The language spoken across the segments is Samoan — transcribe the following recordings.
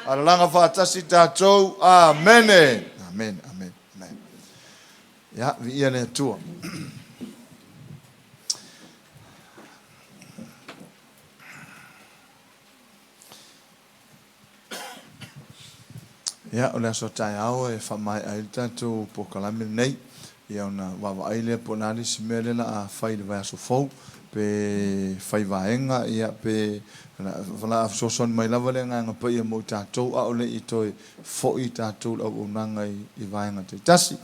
Alalaga faatasi tatou. Amene. Amene. Amene. Amene. Ia, viia le Atua. Ia, o le aso taeao e faamaea ai le tatou polokalame lenei. Ia ona vaavaai lea po o le a le isi mea lea o le a fai i le vaiaso fou, pe fai vaega, ia pe o le a fesoasoani mai lava le Agaga Paia mo i tatou a o le i toe foi tatou i le auaunaga i vaega taitasi.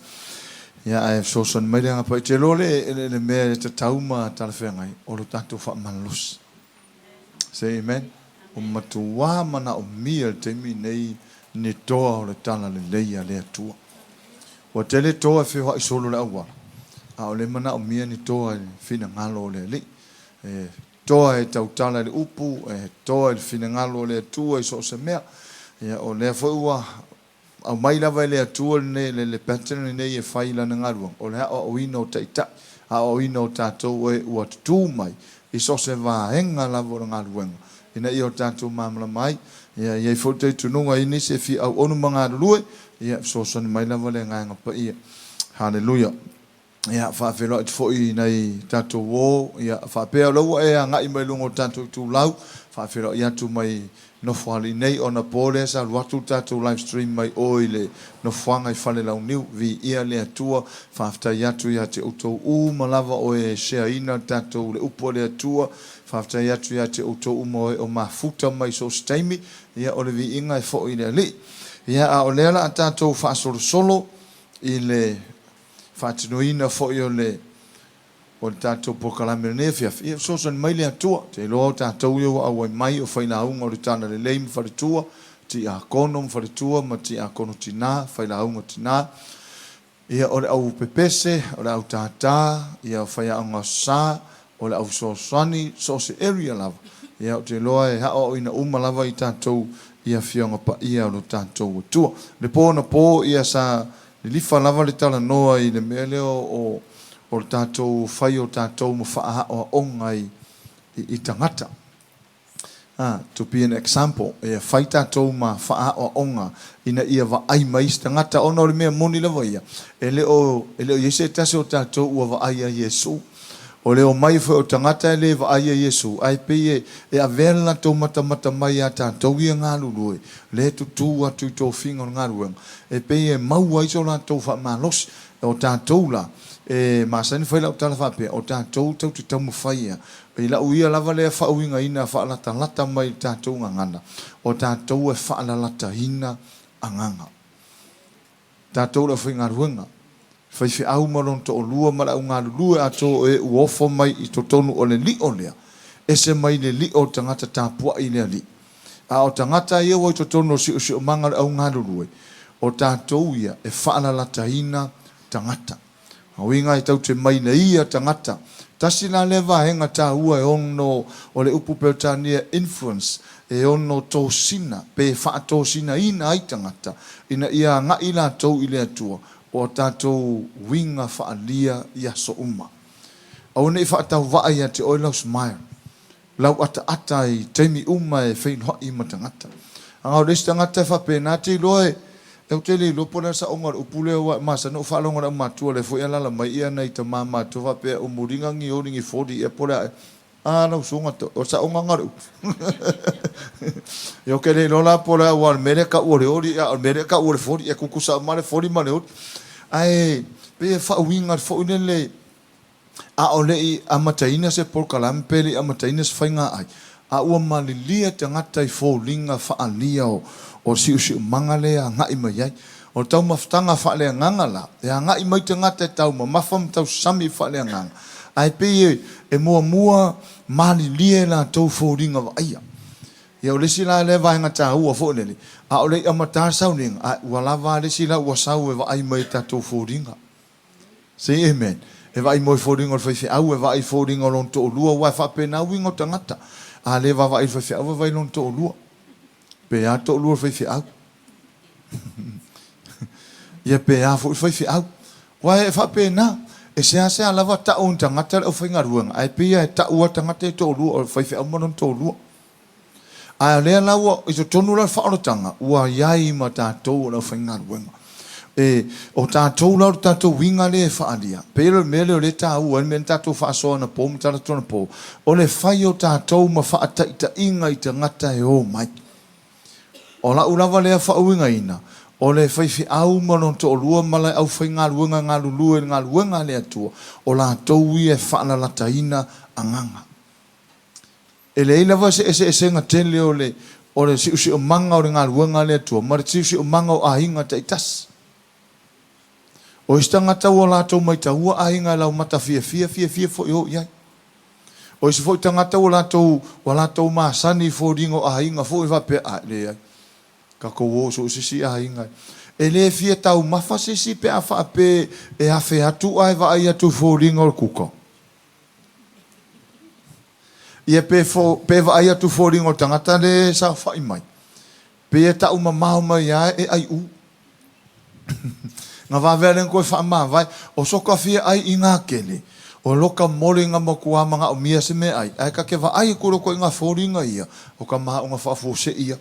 Ia ae fesoasoani mai le Agaga Paia. Ou te iloa le, le mea e tatau ma talafeagai, o lo tatou faamalolosi. Say amen. Ua matuā manaomia i le taimi nei ni toa o le talalelei a le Atua. Ua tele toa e feoai solo i le auala, a o lea e manaomia ni toa i le finagalo o le Alii. E toa e tautala i le upu, e toa i le finagalo o le Atua i so o se mea. Ia, o lea foi ua aumai lava e le Atua lenei, le, le pattern lenei e fai i Lana galuega, o le aoaoina o taitai, aoaoina o tatou e ua tutū mai i so o se vaega lava o le galuega, ina ia o tatou malamalama ai. Ia, e i ai foi le talitonuga i nisi e fia auauna ma galulue, ia, fesoasoani mai lava le Agaga Paia. Haleluia. Ia, faafeiloai atu foi i nai tatou uo, ia, faapea o lea ua e agai mai luga o tatou itulau, faafeiloai atu mai Nofoalii nei, ona po lea sa alu atu le tatou live stream mai o i le nofoaga i Falelauniu, viia le Atua, faafetai atu ia te outou uma lava o e share ina le tatou le upu a le Atua, faafetai atu ia te outou uma o e o mafuta mai so o se taimi, ia o le viiga e foi i le Alii. Ia a o lea la a tatou faasolosolo i le faatinoina foi o le o le tatou polokalame i lenei afiafi, ia fesoasoani mai le Atua. Ou te iloa o tatou ia ua auai mai o failauga o le Talalelei ma faletua, tiakono ma faletua ma tiakono tina, failauga tina. Ia o le au pepese, o le au tātā, ia o faiaoga sa, o le au fesoasoani, so o se area lava. Ia ou te iloa e aoaoina uma lava i tatou i Afioga Paia o lo tatou Atua. Le po anapo ia sa Lilifa lava le talanoa i le mea lea o o le tatou fai o tatou ma faaaoaoga i i tagata. A, to be an example, e fai tatou ma faaaoaoga ina ia vaai mai isi tagata ona o le mea moni lava ia, e le o e le o i ai se tasi o tatou ua vaai ia Iesu. O le omai foi o tagata e le vaai ia Iesu, ae pei e avea le latou matamata mai iā tatou ia galulue, lea e tutū atu i tofiga o le galuega, e pei e maua ai so latou faamalosi. O tatou la, e masani fai lau tala faapea, o tatou tou te taumafai ia, i lau ia lava lea faauigaina faalatalata mai i le tatou gagana, o tatou e faalalatahina agaga. Tatou le aufaigaluega, faifeau ma lona toalua ma le au galulue atoa o e ua ofo mai i totonu o le lio lea, ese mai le lio o le tagata tapuai i le Alii. A o tagata ia ua i totonu o le siosiomaga o le au galulue, o tatou ia e faalalataina tagata. A uiga e tau te mai na ia tagata. Tasi la lea vaega taua e ono o le upu Peretania influence e ono tosina pe faatosinaina ai tagata ina ia agai latou i le Atua o a tatou uiga faaalia i aso uma. Aua ne i faatauvaa ia te oe lau smile, lau ataata i taimi uma e feiloai ma tagata. Aga o le isi tagata e faapena te iloa e ou te le iloa po o le a le saoga o le upu lea aua e masani ona ou faalogo i le aumatua lea foi e alaala mai ia nai tama matutua faapea o muliga gi oli gi foli ea po o le a ea. A lau susuga o le saoga lena o le upu. Ia ou te le iloa la po o le a aua o le mea lea e tau o le oli a o le mea lea e tau o le foli e tutusa uma lava le foli ma le oli. Ae pei e faauiga foi lele a o le i amataina se polokalame pe le i amataina se faiga ai, a ua malilie tagata i foliga faaalia o le siusiumaga lea e agai mai ai. O le taumafataga faaleagaga la, e agai mai tagata e taumamafa ma tausami faaleagaga, ae pei e muamua malilie latou foliga vaaia. Ia o le isi la lea vaega taua foi lele, a o le i amata le sauniga, ae ua lava a le isi la ua sau e vaai mai i tatou foliga. Say amen. E vaai mo i foliga o le faifeau, e vaai i foliga o lona toalua, aua e faapena uiga o tagata. A le vaavaai i le faifeau, vaavaai i lona toalua. Pe a toalua o le faifeau. Ia pe a foi le faifeau. Aua e faapena, e seasea lava tau e ni tagata le aufaigaluega, ae pei lava e tau lava tagata ia toalua, o le faifeau ma lona toalua. Ae o lea la ua i totonu la o le faaolataga, ua i ai ma tatou o le aufaigaluega. E, o tatou la o le tatou uiga lea e faaalia, pei o le mea lea o lea e taua ai le mea na tatou faasoa anapo ma talaatu anapo, o le fai o tatou ma faataitaiga i tagata e o mai. O la'u lava lea faauigaina, o le faifeau ma lona toalua ma le aufaigaluega galulue i le galuega a le Atua, o latou ia e faalalataina agaga. E leai lava se eseesega tele o le o le siosiomaga o le galuega a le Atua ma le siosiomaga o aiga taitasi. O isi tagata ua latou maitaua aiga e laumata fiafia, fiafia foi e o i ai. O isi foi tagata ua latou ua latou masani i foliga o aiga foi faapea, a leai, tatou o so o se isi aiga. E le fia taumafa se isi pe a faapea e afe atu ae vaai atu i foliga o le kuka. Ia pe fo pe vaai atu i foliga o le tagata lea e saofai mai, Pei e tau mamao mai lava e aiu. Na vave lea ona toe faamavae. O soka fia ai i ngā kele, o loka mole nga matua manaomia se meaai, ae ta te vaai atu i loko i ngā foliga ia, o ka maoga faafuasei ia.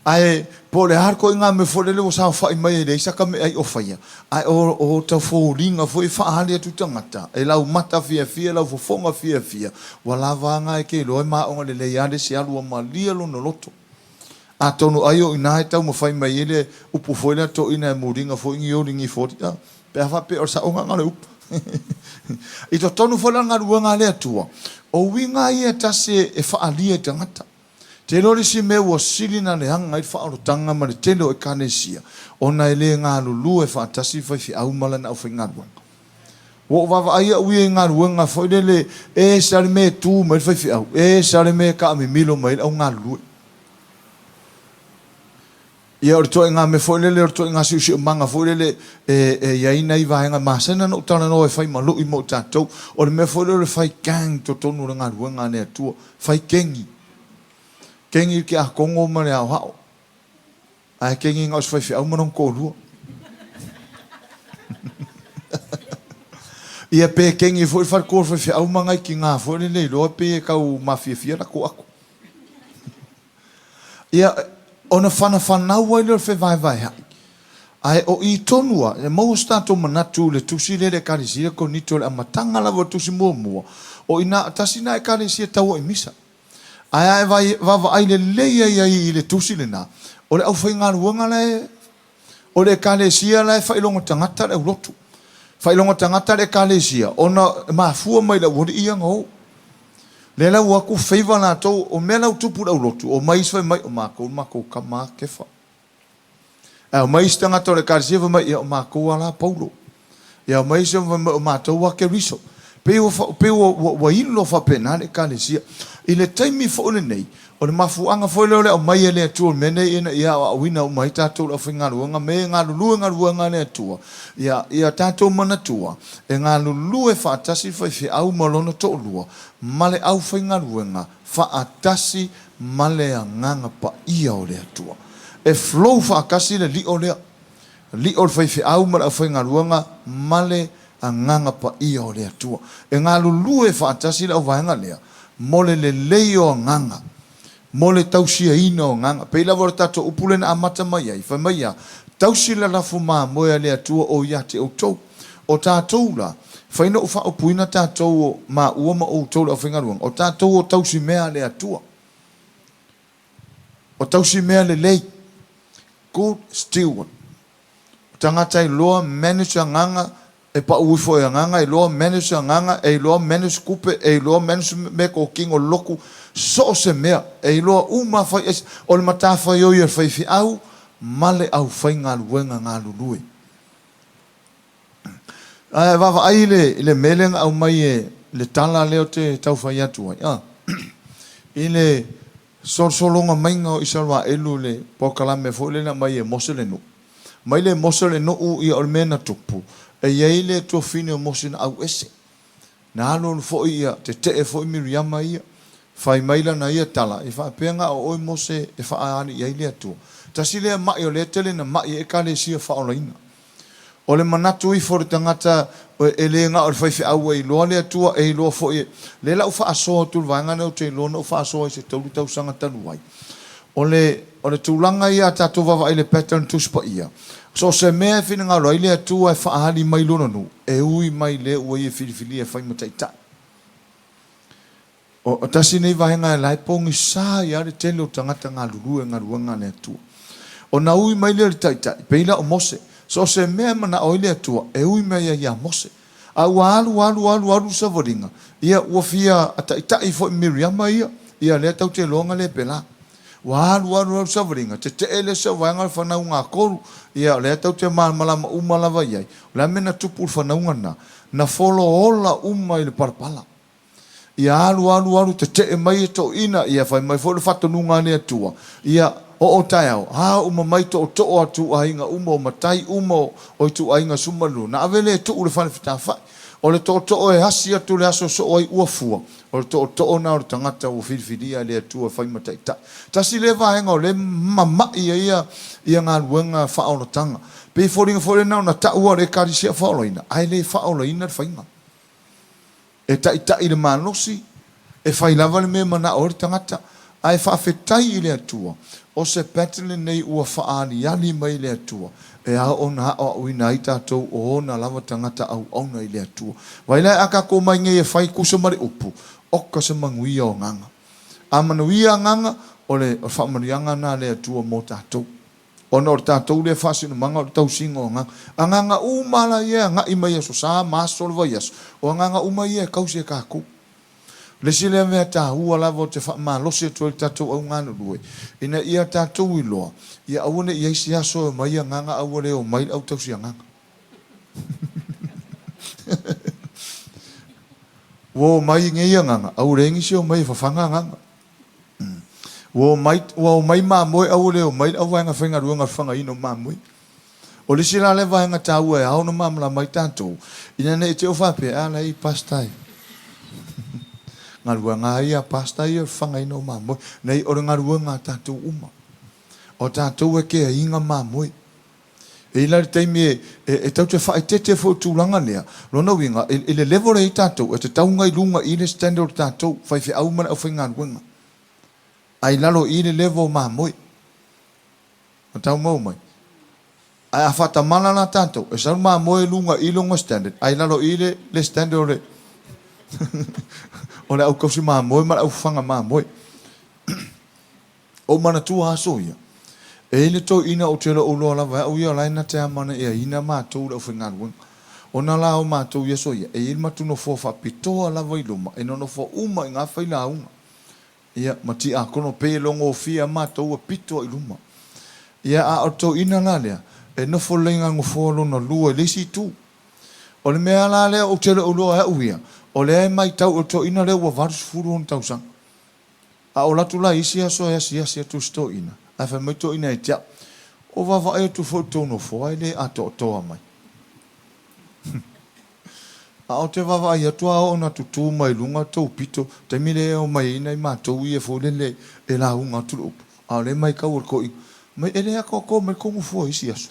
Ae po o le a le ituaiga mea foi lele ua saofai mai e leai saka meaai o faia, ae o o ta foliga foi e faaali atu i tagata, e laumata fiafia, lau fofoga fiafia, Ua lava a na e te iloa e maoga lelei a le isi alu ua malie lona loto. Atonu ai o ina e taumafai mai ai le upu foi lea toeaina e muliga foi ni oli ni foli, a, pe a faapea o le saoga na o le upu. I totonu foi la o le galuega a le Atua, o uiga ia e tasi e faaalia i tagata. Te iloa le isi mea ua sili na leaga ai le faaolotaga ma le tele o Ekalesia, ona e le galulue faatasi le faifeau ma lana aufaigaluega. Ua ou vaavaai au ia i galuega foi lele e ese lava le mea e tu mai ai le faifeau, e ese lava le mea e taamimilo mai ai le au galulue. Ia o le ituaiga mea foi lele, o le ituaiga siosiomaga foi lele e, e i ai nai vaega masani ona ou talanoa e fai ma lui mo i tatou. O le mea foi lele o le fai gang i totonu o le galuega a le Atua. Fai kengi. Kengi le tiakono ma le aoao. Ae kengi na o se faifeau ma lona toalua. Ia pe kengi foi le faletua o le faifeau ma nai tina foi lele iloa pei e tau mafiafia latou ato. Ia, ona fanafanau ai lea o le fevaevaea'i. Ae o i tonu lava, e maua so tatou manatu i le tusi lea i le Ekalesia o Korinito i le amataga lava o le tusi muamua, o i ina, tasi lena Ekalesia tauaimisa. Ae a e vaavaai lelei ai ai i le tusi lena, o le aufaigaluega la e O le Ekalesia la e faailoga tagata le aulotu. Faailoga tagata le Ekalesia ona e mafua mai le aualii ia na o. Lea la ua o atu favour latou, o mea la ua tupu i le aulotu, omai isi fai mai, o matou le matou tama a Kefa. Ae omai isi tagata o le Ekalesia fai mai, ia o matou a la Paulo. Ia omai isi fai mai, o matou a Keriso. Pei ua, pei ua, ua, ua ilo faapena le Ekalesia. I le taimi foi lenei, O le mafuaaga foi lea o le aumai e le Atua o le mea nei ina ia aoaoina uma ai tatou le aufaigaluega me e galulue galuega a le Atua, ia, ia tatou manatua, e galulue faatasi le faifeau ma lona toalua ma le aufaigaluega faatasi ma le Agaga Paia o le Atua. E flow faatasi le lio lea, lio o le faifeau ma le aufaigaluega ma le Agaga Paia o le Atua. E galulue faatasi le auvaega lea mo le lelei o agaga, mo le tausiaina o agaga. Pei lava o le tatou upu lea na amata mai ai, fai mai ia, Tausi le lafo mamoe a le Atua o ia te outou. O tatou la, fai na ou faaupuina tatou o maua ma outou le aufaigaluega, o tatou o tausi mea a le Atua. O tausi mea lelei, good steward. O tagata e iloa manage agaga, e pau ifo e agaga, e iloa manage agaga, e iloa manage tupe, e iloa manage meatotino lotu, so o se mea, e iloa uma fai aisa. O le matafaioi a le faifeau ma le aufaigaluega galulue. Ae vaavaai i le, i le mea lea na aumai e le tala lea ou te tau fai atu ai, a, i le solosologa maiga o Isaraelu i le polokalame foi lea na aumai e Mose le nuu. Mai le Mose le nuu, ia o le mea na tupu, e i ai le tuafafine o Mose na auese. Na alualu foi ia, tetee foi Miriama ia. Fai mai lana ia tala, e faapea na o oe Mose e faaali i ai le Atua. Tasi lea ma'i o lea e tele na ma'i ai Ekalesia faaolaina. O le manatu ifo o le tagata e le na o le faifeau e iloa le Atua, e iloa foi e... Lea la ua faasoa atu le vaega lea ou te iloa na ou faasoa i se taulu tausaga talu ai. O le, o le tulaga ia a tatou vaavaai i le pattern Tusi Paia, so o se mea e finagalo ai le Atua e faaali mai Lona nuu, e ui mai le ua Ia filifilia e fai ma taitai. O tasi nei vaega e la e pogisa ai lava le tele o tagata galulue i galuega a le Atua. Ona ui mai lea o le taitai, pei la o Mose, so o se mea e manao ai le Atua, e ui mai ai ia Mose. A ua alu alu alu alu le savaliga, ia ua fia taitai foi Miriama ia, ia lea tatou te iloa na le pela. Ua alu alu alu savaliga, tetee le isi vaega o le fanauga a Koru, ia o lea tatou te malamalama uma lava i ai. O le a le mea na tupu i le fanauga lena? Na folo ola uma i le palapala. Ia alu alu alu tetee mai e toeaiina, ia fai mai foi le faatonuga a le Atua, ia oo taeao, a uma mai tootoo atu aiga uma o matai uma o ituaiga 12, na ave lea e tuu i le fale fetāfa'i. O le tootoo e asi atu le aso e soo ai ua fua, o le tootoo na o le tagata ua filifilia e le Atua e fai ma taitai. Tasi lea vaega o lea e mama'i ai ia galuega faaolataga. Pei e foliga foi lea na ona tau lava o le Ekalesia faaolaina, ae le faaolaina le faiga. E taitai i le malosi, e fai lava le mea e manao ai le tagata, ae faafetai i le Atua, o se pattern lenei ua faaaliali mai e le Atua, e ao ona aoaoina ai tatou o ona lava tagata auauna i le Atua. Vaai la a tatou omai nei e fai tusa ma le upu, oka se manuia o agaga. A manuia agaga, o le faamanuiaga lena a le Atua mo tatou. Ona o le tatou lea faasinomaga o le tausiga o agaga. Agaga uma la ia e agai mai i Aso Sa ma aso o le vaiaso, o agaga uma ia e tausi e tatou. O le isi lea mea taua lava ou te faamalosi atu ai i le tatou au galulue, ina ia tatou iloa, ia aua ne i i ai se aso e omai agaga a ua le omai le au tausi agaga. Ua omai nei agaga, a ua leai nisi e omai e fafaga agaga. Ua omai, ua omai mamoe a ua le omai le auvaega faigaluega i le fagaina o mamoe. O le isi la lea vaega taua e ao ona malamalama ai tatou, ina ne i te i ua faapea, a la e i ai pastor e galuega lava ia a pastor ia o le fagaina o mamoe. Nei, o le galuega a tatou uma. O tatou e keaina mamoe. E i ai la le taimi e tatou te faaeteete foi i le tulaga lea, lona uiga, i le level e i ai tatou, e tatau ona i luga i le standard o tatou, faifeau ma le aufaigaluega, ae i lalo i le level o mamoe. Na tau maua mai? Ae a faatamala la tatou, e sau le mamoe i luga i lona standard, ae i lalo i le standard o le o le au tausi mamoe ma le au fafaga mamoe. Ou manatua aso ia, e i ai le toeaina ou te le o iloa lava e au ia o la e na te amanaia matou le aufaigaluega. Ona la o matou i aso ia, e i ai le matou nofoa faapitoa lava i luma, e nonofo uma i ina failauga, ia, ma tiakono, pei e logofie lava matou ua pito i luma. Ia, a o le toeaina la lea, e nofo lelei i ina nofoa lona lua i le isi itu. O le mea la lea ou te le o iloa e au ia, o lea e matau o le toeaina lea ua 80 ona tausaga. A ou alu atu la i isi aso e asiasi atu i si toeaina, ae fai mai toeaina ia te au, O vaavaai atu foi i le tou nofoa e le atoatoa mai. A ou te vaavaai atu a oo ina tutu mai luga tou pito, taimi lea e omai ai nai matou ia foi lele e lauga atu le upu, a o lea e matau e le toeaina, mai e le atoatoa mai le tou nofoa i isi aso.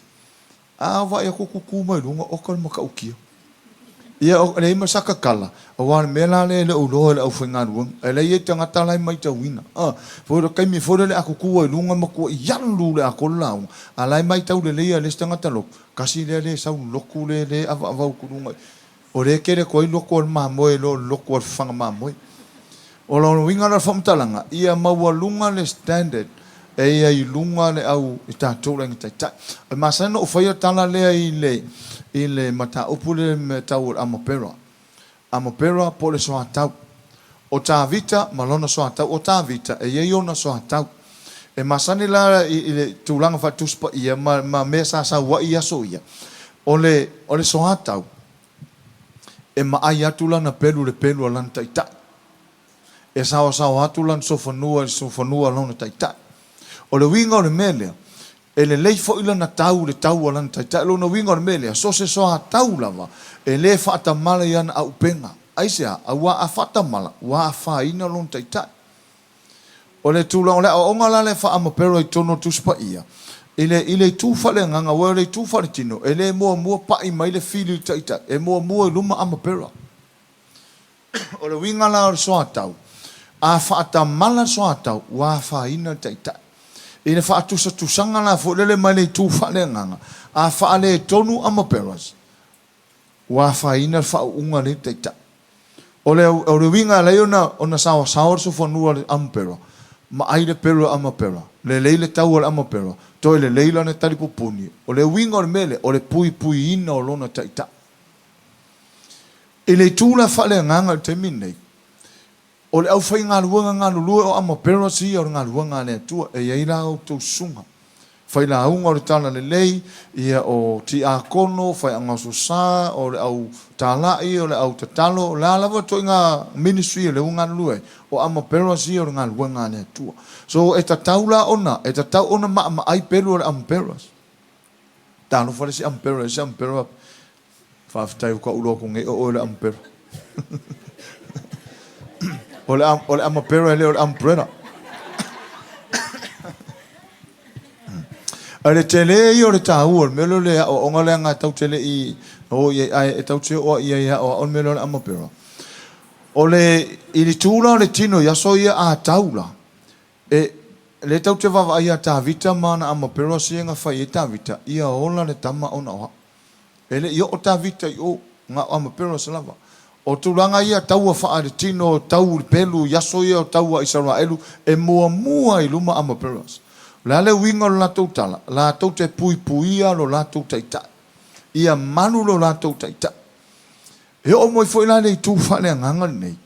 A vaai atu tutu mai luga, oka le matautia. Ia, e leai ma saka tala, aua o le mea la lea e le o iloa e le aufaigaluega. E leai e i ai tagata la e matauina. A, foi le taimi foi lele a tutu ai i luga matuai alu le atoa le lauga, a la e matau lelei lava e le isi tagata lotu, tasi lea le sau i le lotu lea le avaavau atu i luga i o lea e tele atu ai lotu a le mamoe i lo le lotu a le fafaga mamoe. O lona uiga la o le faamatalaga, ia maualuga le standard e ia i luga le au i tatou le aiga taitai. E masani ona ou faia le tala lea i le i le mataupu lea i le mea tau o le armor bearer. Armor bearer po o le soatau. O Tavita ma lona soatau. O Tavita e i ai ona soatau. E masani la i le tulaga faale-Tusi Paia ma ma mea sa sau ai i aso ia, o le o le soatau, e maai atu lana pelu i le pelu a lana taitai. E saoasaoa atu lana sofanua i le sofanua a lona taitai. O le uiga o le mea lea, e lelei foi lana tau i le tau a lana taitai. O lona uiga o le mea lea, so o se soatau lava, e le faatamala i ana auupega. Aisea? Aua a faatamala, ua afaina lona taitai. O le tulaga, o le aoaoga la lea faa-Amapero i totonu o le Tusi Paia, I le, i le itu faaleagaga, aua o le itu faaletino, e le muamua pa'i mai le fili i le taitai, e muamua i luma amapera. O le uiga la o le soatau, a faatamala le soatau, ua afaina le taitai. I le faatusatusaga la foi lele mai le itu faaleagaga, a faaletonu amaperas, ua afaina le faauuga lea i le taitai. O le, o le uiga e ala ai ona, ona saoasaoa le sofanua o le amapera, ma ai le pelu o le amapera, lelei le tau o le amapera, toe lelei lana talipupuni. O le uiga o le mea lea, o le puipuiina o lona taitai. I le itu la faaleagaga i le taimi lenei, o le aufaigaluega galulue o armor-bearers ia o le galuega a le Atua, e i ai la outou susuga, failauga o le talalelei, ia o tiakono, faiaogaososa, o le au talai, o le au tatalo, o le a lava ituaiga ministry o lea ua galulue ai, o armor-bearers ia o le galuega a le Atua. So e tatau la ona, e tatau ona maamaai pelu o le armor-bearers. Talofa le isi umbrella, le isi umbrella. Faafetai ua tau iloa atu nei o oe le umbrella. O le, o le umbrella e le o le umbrella. Ae le tele ia o le taua o le mea lea o le aoaoga leaga e tatou te le i o i ai, ae e tatou te oo i ai e aoao le mea lea o le umbrella. O le, i le itu la o le tino i aso ia a tau la, E, lea tatou te vaavaai ia Tavita ma ana amapero sia na fai ai Tavita, ia ola le tama ona o au. E le i oo Tavita i o, na o amaperos lava. O tulaga ia taua faaletino, tau i le pelu i aso ia o taua a Isaraelu, e muamua i luma amaperos. O le a le uiga o le latou tala? Latou te puipuia lo latou taitai. Ia malu lo latou taitai. E oo mai foi la le itu faaleagaga lenei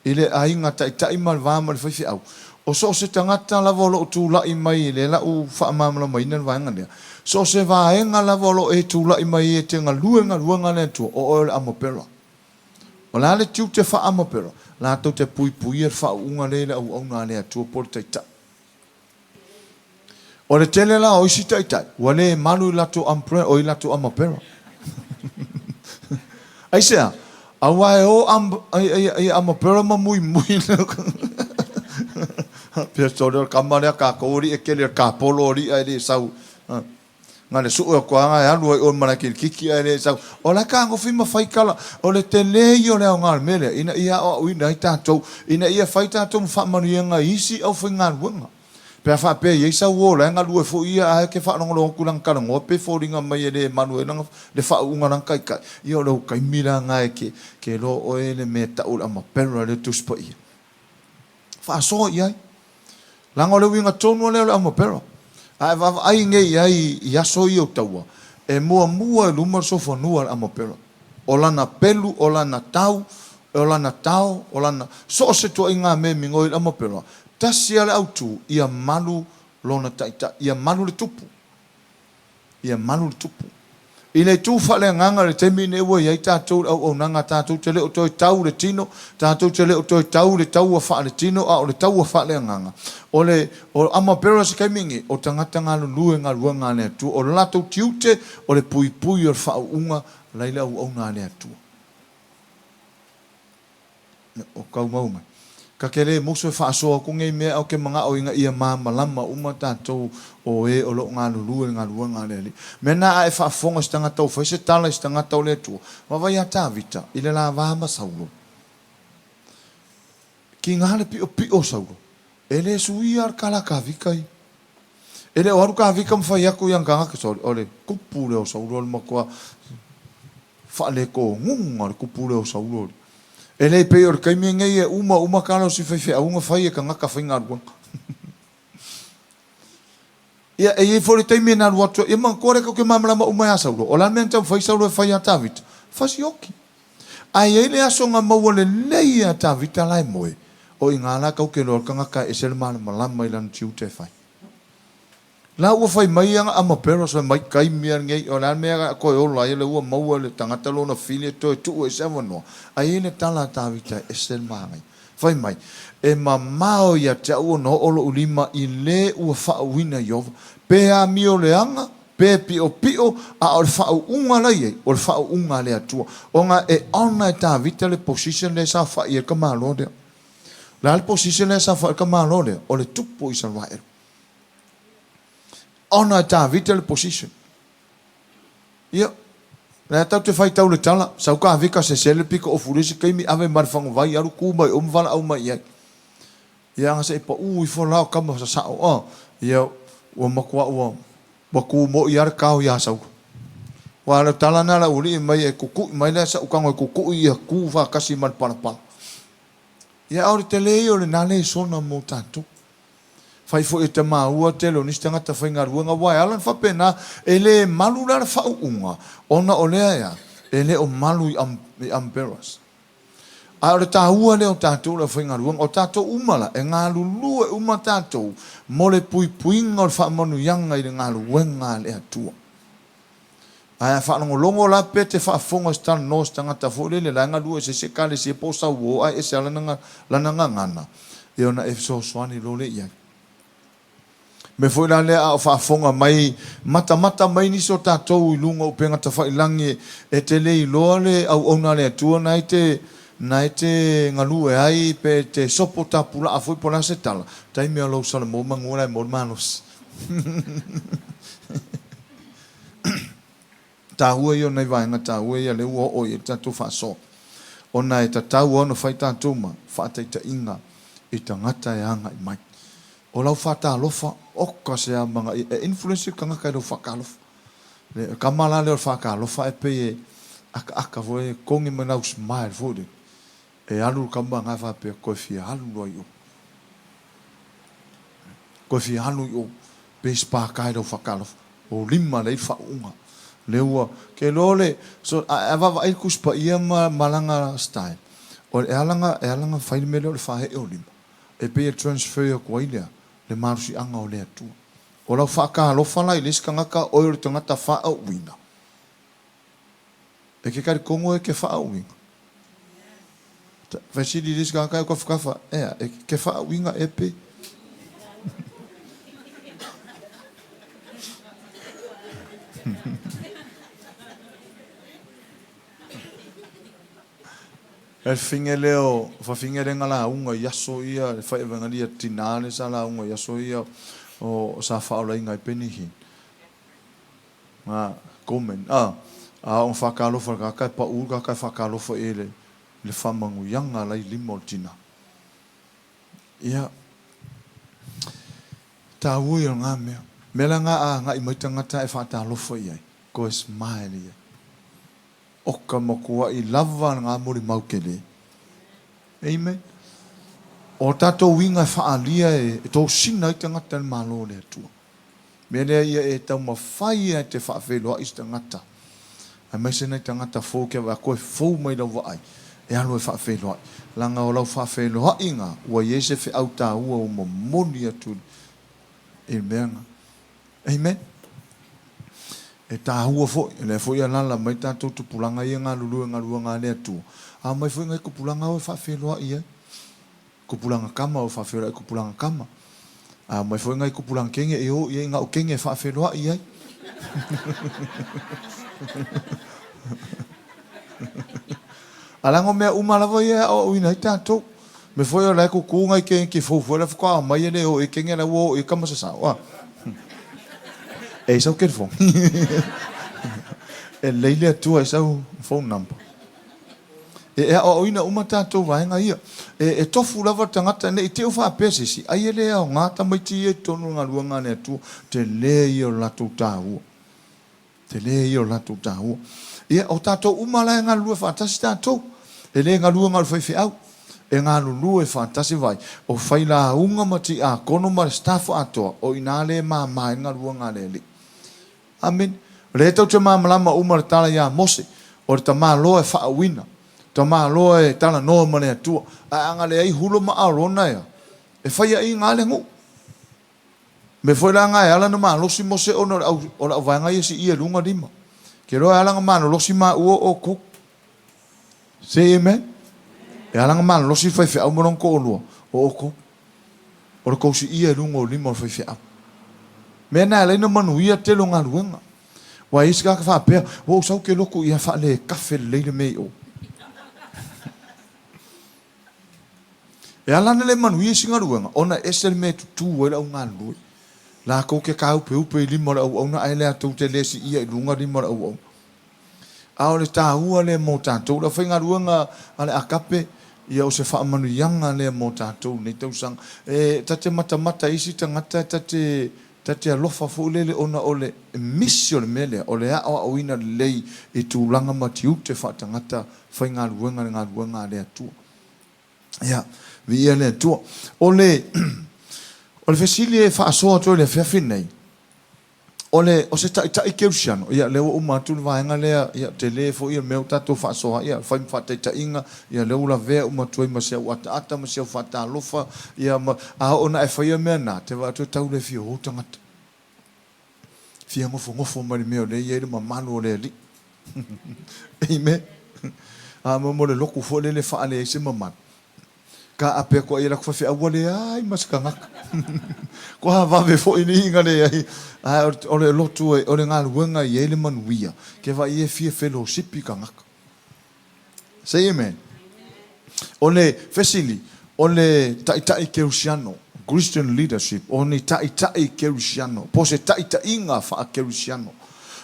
i le aiga taitai ma le va ma le faifeau, o so o se tagata lava o lo o tulai mai, lea la u faamalamalamaina le vaega lea, so o se vaega lava o lo o e tulai mai ai e te galue galuega a le Atua, o oe o le amapela. O le a le tiute faa-amapela? Latou te puipuia le faauuga lea i le auauna a le Atua po o le taitai. O le tele la o isi taitai ua le malu i latou umbrella, o i latou amapera. Aisea? Aua e o ia amapera ma muimui. Pea sole o le kama lea kākou alii e kele o le kapolo alii ae le sau. Na le sue atu lava e alu ai oe ma le kilikiki ae le sau. O la e tagofi ma fai tala. O le tele ia o le aoga o le mea lea, ina ia aoaoina ai tatou, ina ia fai tatou ma faamanuiaga i isi aufaigaluega. Pe a faapea e i ai sau uo o la e galue foi ia ae ke faalogologo atu i lana talanoa pe foliga mai e le malu ai lana, le faauuga a lana taitai, ia o lou taimi la lena e ke, ke iloa oe le mea e tau o le amapera lea o le Tusi Paia. Faasoa i ai. Leaga o le uiga tonu lava lea o le aumapera. A e vaavaai nei i ai i aso ia o taua, e muamua i luma le sofanua a le aumapera. O lana pelu, o lana tau, o lana tao, o lana, so o se tuaiga mea e migoi i le aumapera, tasi lava le autu, ia malu lona taitai, ia malu le tupu. Ia malu le tupu. I le itu faaleagaga i le taimi lenei ua i ai tatou i le auaunaga, tatou te le o toe tau i le tino, tatou te le o toe tau i le taua faaletino, a o le taua faaleagaga. O le o armor bearers i le taimi lenei, o tagata galulue i galuega a le Atua. O le latou tiute, o le puipui o le faauuga la i le auauna a le Atua. O kau mau mai. Ka te le musu e faasoa atu nei mea, ae ou te manao ina ia malamalama uma tatou o e o lo o galulue i le galuega a le Alii. Mea na a e faafofoga i se tagata ua fai se tala i se tagata o le Atua, vaavaai ia Tavita i le lava ma Saulo. Kiga le piopio o Saulo, e le suia le tala a Tavita ia. E le o alu Tavita ma fai atu i ana tagata, sorry, o le tupu lea o Saulo o le matua Faaletonuga le tupu lea o Saulo. E le pei o le taimi lenei e uma uma tala o si faifeau na fai e tagata faigaluega. Ia, e i ai foi le taimi e na alu atu ai, ia manatua lea tatou te malamalama uma ia Saulo. O le a le mea na taumafai Saulo e fai ia Tavita? Fasioki. Ae i ai le aso na maua lelei ia Tavita la e moe, o i ina la tatou te iloa le tagata e ese le malamalama i lana tiute e fai. La ua fai mai ana armor-bearers fai mai, Taimi a lenei, o le a le mea a toe ola ai, o lea ua maua e le tagata lona fili e toe tuu ai se avanoa. Ae i ai le tala a Tavita e ese le manaia. Fai mai, E mamao ia te au ona oo loʻu lima i le ua faauuina Ieova, pe amio leaga, pe piʻopiʻo, a o le faauuga la i ai, o le faauuga a le Atua. Ona e honour e Tavita le position lea e saofai ai le tamaloa lea. O le a le position lea e saofai ai le tamaloa lea? O le tupu o Isaraelu. honour e Tavita le position. Ia, lea tatou te faitau le tala, sau Kavika sese le pito ofu le isi taimi ave ma le faguvai alu tu mai o ma valaau mai i ai. Ia aga se i pau ifo la o tama sasao a, ia ua matua ua ua tu moi lava le tao ia Saulo. Aua o le tala lena a le aualii mai e tutui mai lea sau tago e tutui ia tu faatasi ma le palapala. Ia a o le tele ia o lena lesona mo tatou. Fai foi e tamaua tele o nisi tagata faigaluega aua e ala ona faapena, e le malu la le faauuga ona o lea ea, e le o malu i umbrellas. Ae o le taua lea o tatou le aufaigaluega, o tatou uma la, e galulue uma tatou mo le puipuiga o le faamanuiaga i le galuega a le Atua. Ae a faalogologo la pe te faafofoga i se talanoa a se tagata foi lele la e galue i se isi ekalesia po o sauo ae ese lava lana gagana, ia ona e fesoasoani loa lea i ai. Mea foi la lea a o faafofoga mai, matamata mai nisi o tatou i luga o upega tafailagi e te le iloa le auauna a le Atua na e te na e te galue ai pe te sopo tapulaa foi po o le a se tala, taimi a lou Salamo manu la e maua le malosi. Taua ia o nai vaega taua ia lea ua oo i ai le tatou faasoa, ona e tatau lava ona fai tatou ma faataitaiga i tagata e agai mai. O lau faatalofa, oka se amanaia, e influence le tagata i lau faatalofa. Le tama la lea o le faatalofa e pei e akaaka foi, e togi mai lau smile foi lele. E alu le tama na faapea, toe fia alu loa i o. Toe fia alu i o, pe sipaka i lau faatalofa. O lima lea i le faauuga. Lea ua, ke iloa le, so, a, a vaavaai le Tusi Paia ma, ma lana style, o, e ala ona, e ala ona fai le mea lea o le faaee o lima, e pei e transfer atu ai lea, le malosiaga o le Atua. O lau faatalofa la i le isi tagata, oe o le tagata faauuina. E ke talitonu e ke faauuina. Fesili i le isi tagata e tafatafa, ea, e ke faauuina e pe? E fafine lea o fafine lea na lauga i aso ia le faiavegalia tina lea sa lauga i aso ia o sa faaolaina ai Benny Hinn. Nga comment a a ona faatalofa le tagata e pau le tagata e faatalofa i ai le le faamanuiaga la i lima o le tina. Ia taua ia o lena mea. Mea la na a agai mai tagata e faatalofa i ai, toe smile i ai. Oka matuai lava lena molimau tele. Amen. O tatou uiga e faaalia e tosina ai tagata i le Malo o le Atua. Mea lea ia e taumafai e te faafeiloai se tagata, aemaise nai tagata fou kia vaai atu e fou mai lau vaai, e alu e faafeiloai. Leaga o lau faafeiloaiga ua i ai se feau taua ua momoli atu i le mea lena. Amen. E taua foi, o lea foi e alaala mai tatou tupulaga ia e galulue i galuega a le Atua, a omai foi nai tupulaga o e faafeiloai ai. Kupulaga kama o faafeiloai kupulaga kama. A omai foi nai kupulaga kenge e o i ai na o kenge e faafeiloai ai. A leaga o mea uma lava ia e aoaoina ai tatou. Mea foi o la e kuku nai kenge ki fou foi la faatoa aumai e le o i kenge la ua o i kama sasao. A. E i sau telefoni. E lei le Atua i sau phone number. E aoaoina uma tatou vaega ia. E tofu lava le tagata, ne i te i o faapea se isi, ai e le aoga tamaiti ia i totonu o le galuega a le Atua, tele ia o le latou taua. Tele ia o le latou taua. Ia, o tatou uma la e galulue faatasi tatou. E le galue na o le faifeau. E galulue faatasi vai, o failauga ma tiakono ma le staff atoa, o i ina lea e mama ai le galuega a le Alii. Amene. O lea tou te malamalama uma le tala ia Mose, o le tamaloa e faauuina, tamaloa e talanoa ma le Atua, ae a na leai Hulo ma Arona ea, e faiaina lava le nuu. Mea foi la na e ala na malosi Mose ona o le au, o le auvaega ia siia i luga lima. Ke iloa e ala na malolosi maua o outou. Say amen. E ala na malolosi le faifeau ma lona toalua, o outou. O le tou siia i luga o lima o le faifeau. Mea na e alai na manuia tele o galuega. Ua i ai se tagata faapea, ua ou sau ke lotu ia faale kafe lelei le mea i o. E ala ana le manuia isi galuega, ona e ese le mea e tutu ai le au galulue. Latou te tāupeupe i lima o le auauna ae latou te le siia i luga lima o le auauna. A o le taua lea mo tatou, le aufaigaluega a le Agape, ia o se faamanuiaga lea mo tatou i lenei tausaga. E ta te matamata i isi tagata ta te ta te alofa foi lele ona o le misi o le mea lea, o le aoaoina lelei i tulaga ma tiute faatagata faigaluega i le galuega a le Atua. Ia, viia le Atua. O le o le fesili e faasoa atu ai i le afiafi lenei, O le, o se taitai kerisiano, ia lea ua uma atu le vaega lea, ia tele foi ia mea ua tatou faasoa ai, ia fai ma faataitaiga, ia lea ua lavea uma atu ai ma si au ataata ma si au faatalofa, ia ma, a oo ina e faia mea na, te vaai atu e tau le fia o tagata. Fia nofonofo mai le mea o lea e i ai le mamalu o le Alii. Amen. A mo le lotu foi lele e faale ai se mamalu. Ka ape atu ai e latou faifeau ua leai ma se tagata. Kua vave foi ni ina leai. Ae o le lotu o le galuega e i ai le manuia, ke vaai e fia felosipi tagata. Say amen. O le fesili, o le taitai kerisiano, Christian leadership, o ni taitai kerisiano, po o se taitaiga faakerisiano.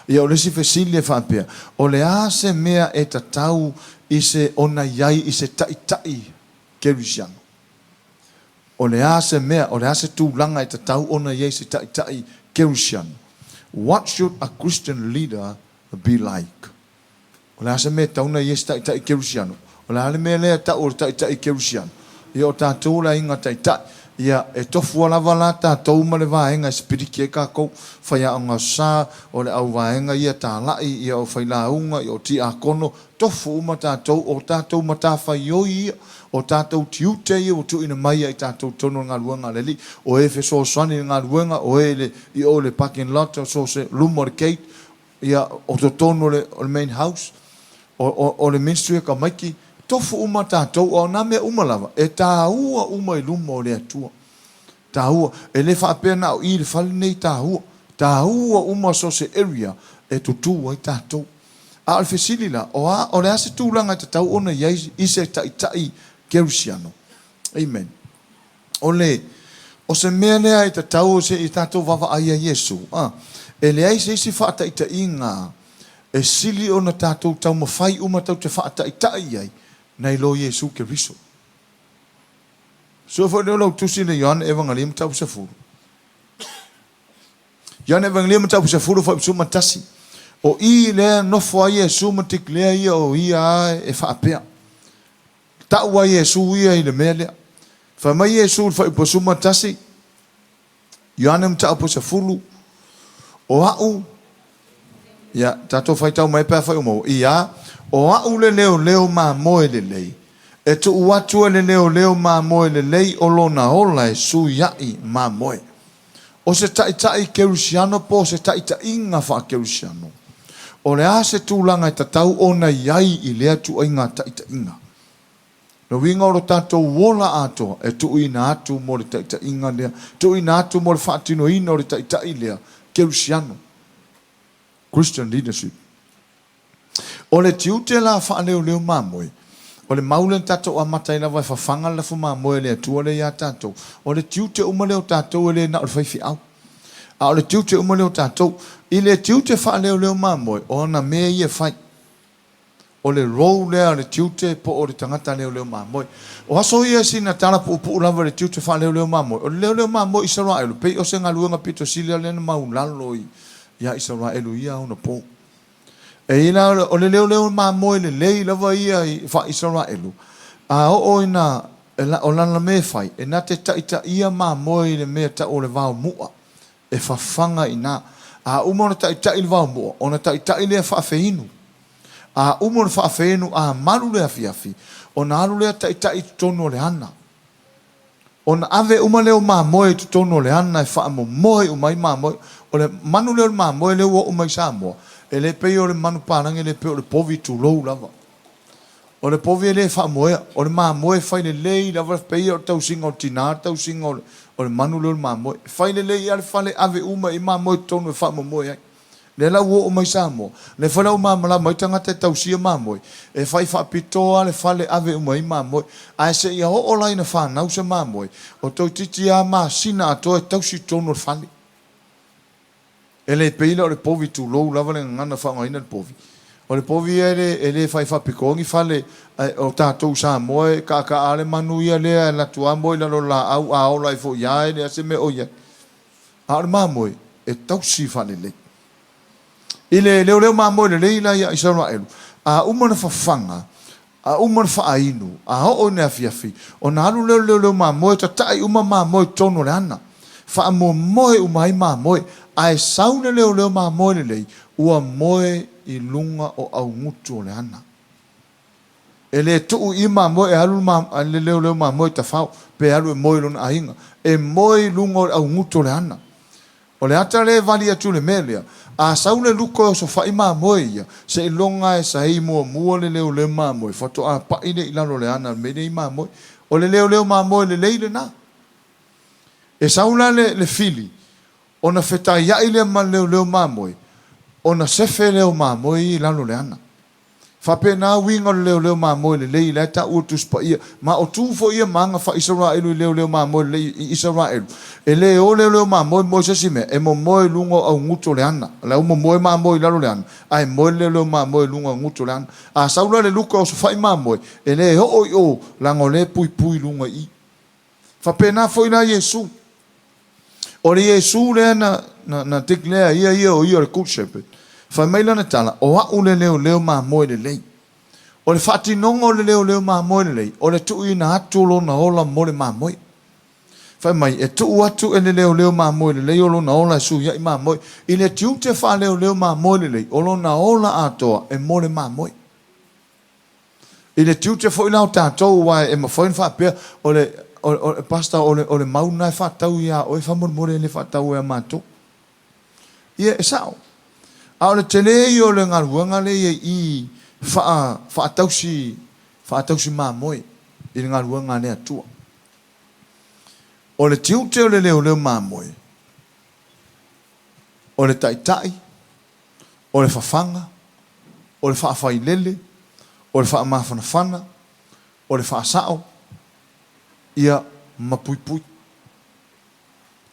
Ia o le isi fesili e faapea, o le a se mea e tatau i se ona i ai i se taitai kerisiano? O le a se mea, o le a se tulaga e tatau ona i ai se taitai kerisiano? What should a Christian leader be like? O le a se mea e tatau ona i ai se taitai kerisiano? O le a le mea lea e tau o le taitai kerisiano? Ia o tatou o le aiga taitai. Ia, e tofua lava la tatou ma le vaega e sipiliki ai tatou, faiaoga sa, o le auvaega ia talai, ia o failauga, ia o tiakono, tofu uma tatou, o tatou matafaioi ia, o tatou tiute ia ua tuuina mai ia i tatou i totonu o le galuega a le Alii. O e fesoasoani i le galuega, o e i le, i o i le parking lot, o so o se luma o le gate, Ia, o totonu o le, o le main house, o, o, o le ministry a tamaiti, tofu uma tatou, a o nā mea uma lava, e tāua uma i luma o le Atua. Tāua. E le faapea na o i le fale nei tāua. Tāua uma so o se area e tutū ai tatou. A o le fesili la, o a, o le a se tulaga e tatau ona i ai i se taitai kerisiano? Amen. O le, o se mea lea e tatau se i tatou vaavaai ia Iesu, a, e leai se isi faataitaiga e sili ona tatou taumafai uma tatou te faataitai i ai nai lo Iesu Keriso. Sue foi lea o lau tusi le Ioane Evangelia mataupu 10. Ioane Evangelia mataupu 10 fuaiupu 11. O i lea nofo ai Iesu ma declare ia o ia a e faapea. Tau a Iesu ia i le mea lea. Fai mai Iesu i le fuaiupu 11, Ioane mataupu 10, O a'u, ia, tatou faitau mai pe afai ua maua, ia, o a'u le leoleo mamoe lelei, e tuu atu e le leoleo mamoe lelei o lona ola e suia'i mamoe. O se taitai kerisiano po o se taitaiga faakerisiano, o le a se tulaga e tatau ona i ai i lea ituaiga taitaiga? O le uiga o lo tatou ola atoa e tuuina atu mo le taitaiga lea, tuuina atu mo le faatinoina o le taitai lea kerisiano, Christian leadership. O le tiute la faaleoleo mamoe, o le mau lea na tatou amata ai lava e fafaga le lafo mamoe a le Atua lea ia tatou, o le tiute uma lea o tatou e le na o le faifeau. A o le tiute uma lea o tatou. I le tiute faaleoleo mamoe, o ana mea ia e fai. O le role lea o le tiute po o le tagata leoleo mamoe. O aso ia sina tala puupuu lava i le tiute faaleoleo mamoe. O le leoleo mamoe Isaraelu, pei o se galuega pito sili lea na maulalo ia Isaraelu i ia ona po. E i la, o le leoleo mamoe lelei lava ia i faa-Isaraelu, a oo ina, o lana mea e fai, e na te taitaia mamoe i le mea tau o le vao mu'a, e fafaga i ina. A uma ona taitai le vao mu'a, ona taitai lea faafeinu. A uma ona faafeinu a malu le afiafi, ona alu lea taitai i totonu o le ana. Ona ave uma lea o mamoe i totonu o le ana e faamomoe uma ai mamoe. O le manu lea o le mamoe lea ua oo mai i Samoa, e le pei o le manu palagi, e le pei o le povi, tulou lava. O le povi e le faamoea, o le mamoe e fai lelei lava, pei o le tausiga o le tina, le tausiga o le manu lea o le mamoe. E fai lelei lava le fale, ave uma i ai mamoe i totonu e faamomoe ai. Lea la ua oo mai Samoa, lea foi la ua malamalama ai tagata e tausia mamoe, e fai faapitoa lava le fale ave uma ai mamoe. Ae seia oo la ina fanau se mamoe, o toeitiiti lava masina atoa e tausi i totonu o le fale. E le pei la o le povi tulou lava le gagana faaaogaina le povi. O le povi ia e le e le fai faapitoa ni fale ae o tatou i Samoa e kaakaa le manu ia lea e alu atu lava moe i lalo o le laau a ola ai foi lava e leai se mea o i ai. A o le mamoe e tausi faalelei. I le leoleo mamoe lelei la ia Isaraelu, a uma ona fafaga, a uma ona faainu, a oo ina afiafi, ona alu lea o le leoleo mamoe tatai uma mamoe i totonu o le ana. Faamoemoe uma ai mamoe, ae sau le leoleo mamoe lelei, ua moe i luga o augutu o le ana. E le tuu i i mamoe e alu le leoleo mamoe i tafao, pe alu e moe i lona aiga. E moe i luga o le augutu o le ana. O le ata lea e vali atu i le mea lea, a sau le luko e osofai mamoe ia, seiloga e saei muamua le leoleo mamoe faatoa pai lea i lalo o le ana o le mea lea i mamoe. O le leoleo mamoe lelei lena. E sau la le fili, ona fetaiai lea ma le leoleo mamoe, ona sefe lea o mamoe ia i lalo o le ana. Faapena uiga o le leoleo mamoe lelei la e taua i le Tusi Paia. Ma o tu foi ia ma aga faa-Isaraelu i leoleo mamoe lelei i Isaraelu. E le o leoleo mamoe moe se isi mea, e momoe i luga o augutu o le ana. O la ua momoe mamoe i lalo o le ana, ae moe le leoleo mamoe i luga o augutu o le ana. A sau la le luka e osofai mamoe, e le oo i o, leaga o lea e puipui i luga i i. Faapena foi la Iesu. O le Iesu lea na, na, na declare ia ia o ia o le Good Shepherd. Fai mai lana tala, o a'u le leoleo mamoe lelei. O le faatinoga o le leoleo mamoe lelei, o le tuuina atu o lona ola mo le mamoe. Fai mai, e tuu atu e le leoleo mamoe lelei o lona ola e suia'i mamoe. I le tiute faaleoleo mamoe lelei, o lona ola atoa e mo le mamoe. I le tiute foi la o tatou aua e mafai ona faapea o le o le pastor o le o le mau lena e faatatau ia oe faamolemole e le faatatau ia matou. Ia e sao. A o le tele ia o le galuega lea i i faa faatausi faatausi mamoe i le galuega a le Atua. O le tiute o le leoleo mamoe o le taitai o le fafaga, o le faafailele, o le faamafanafana, o le faasao, ia, ma puipui.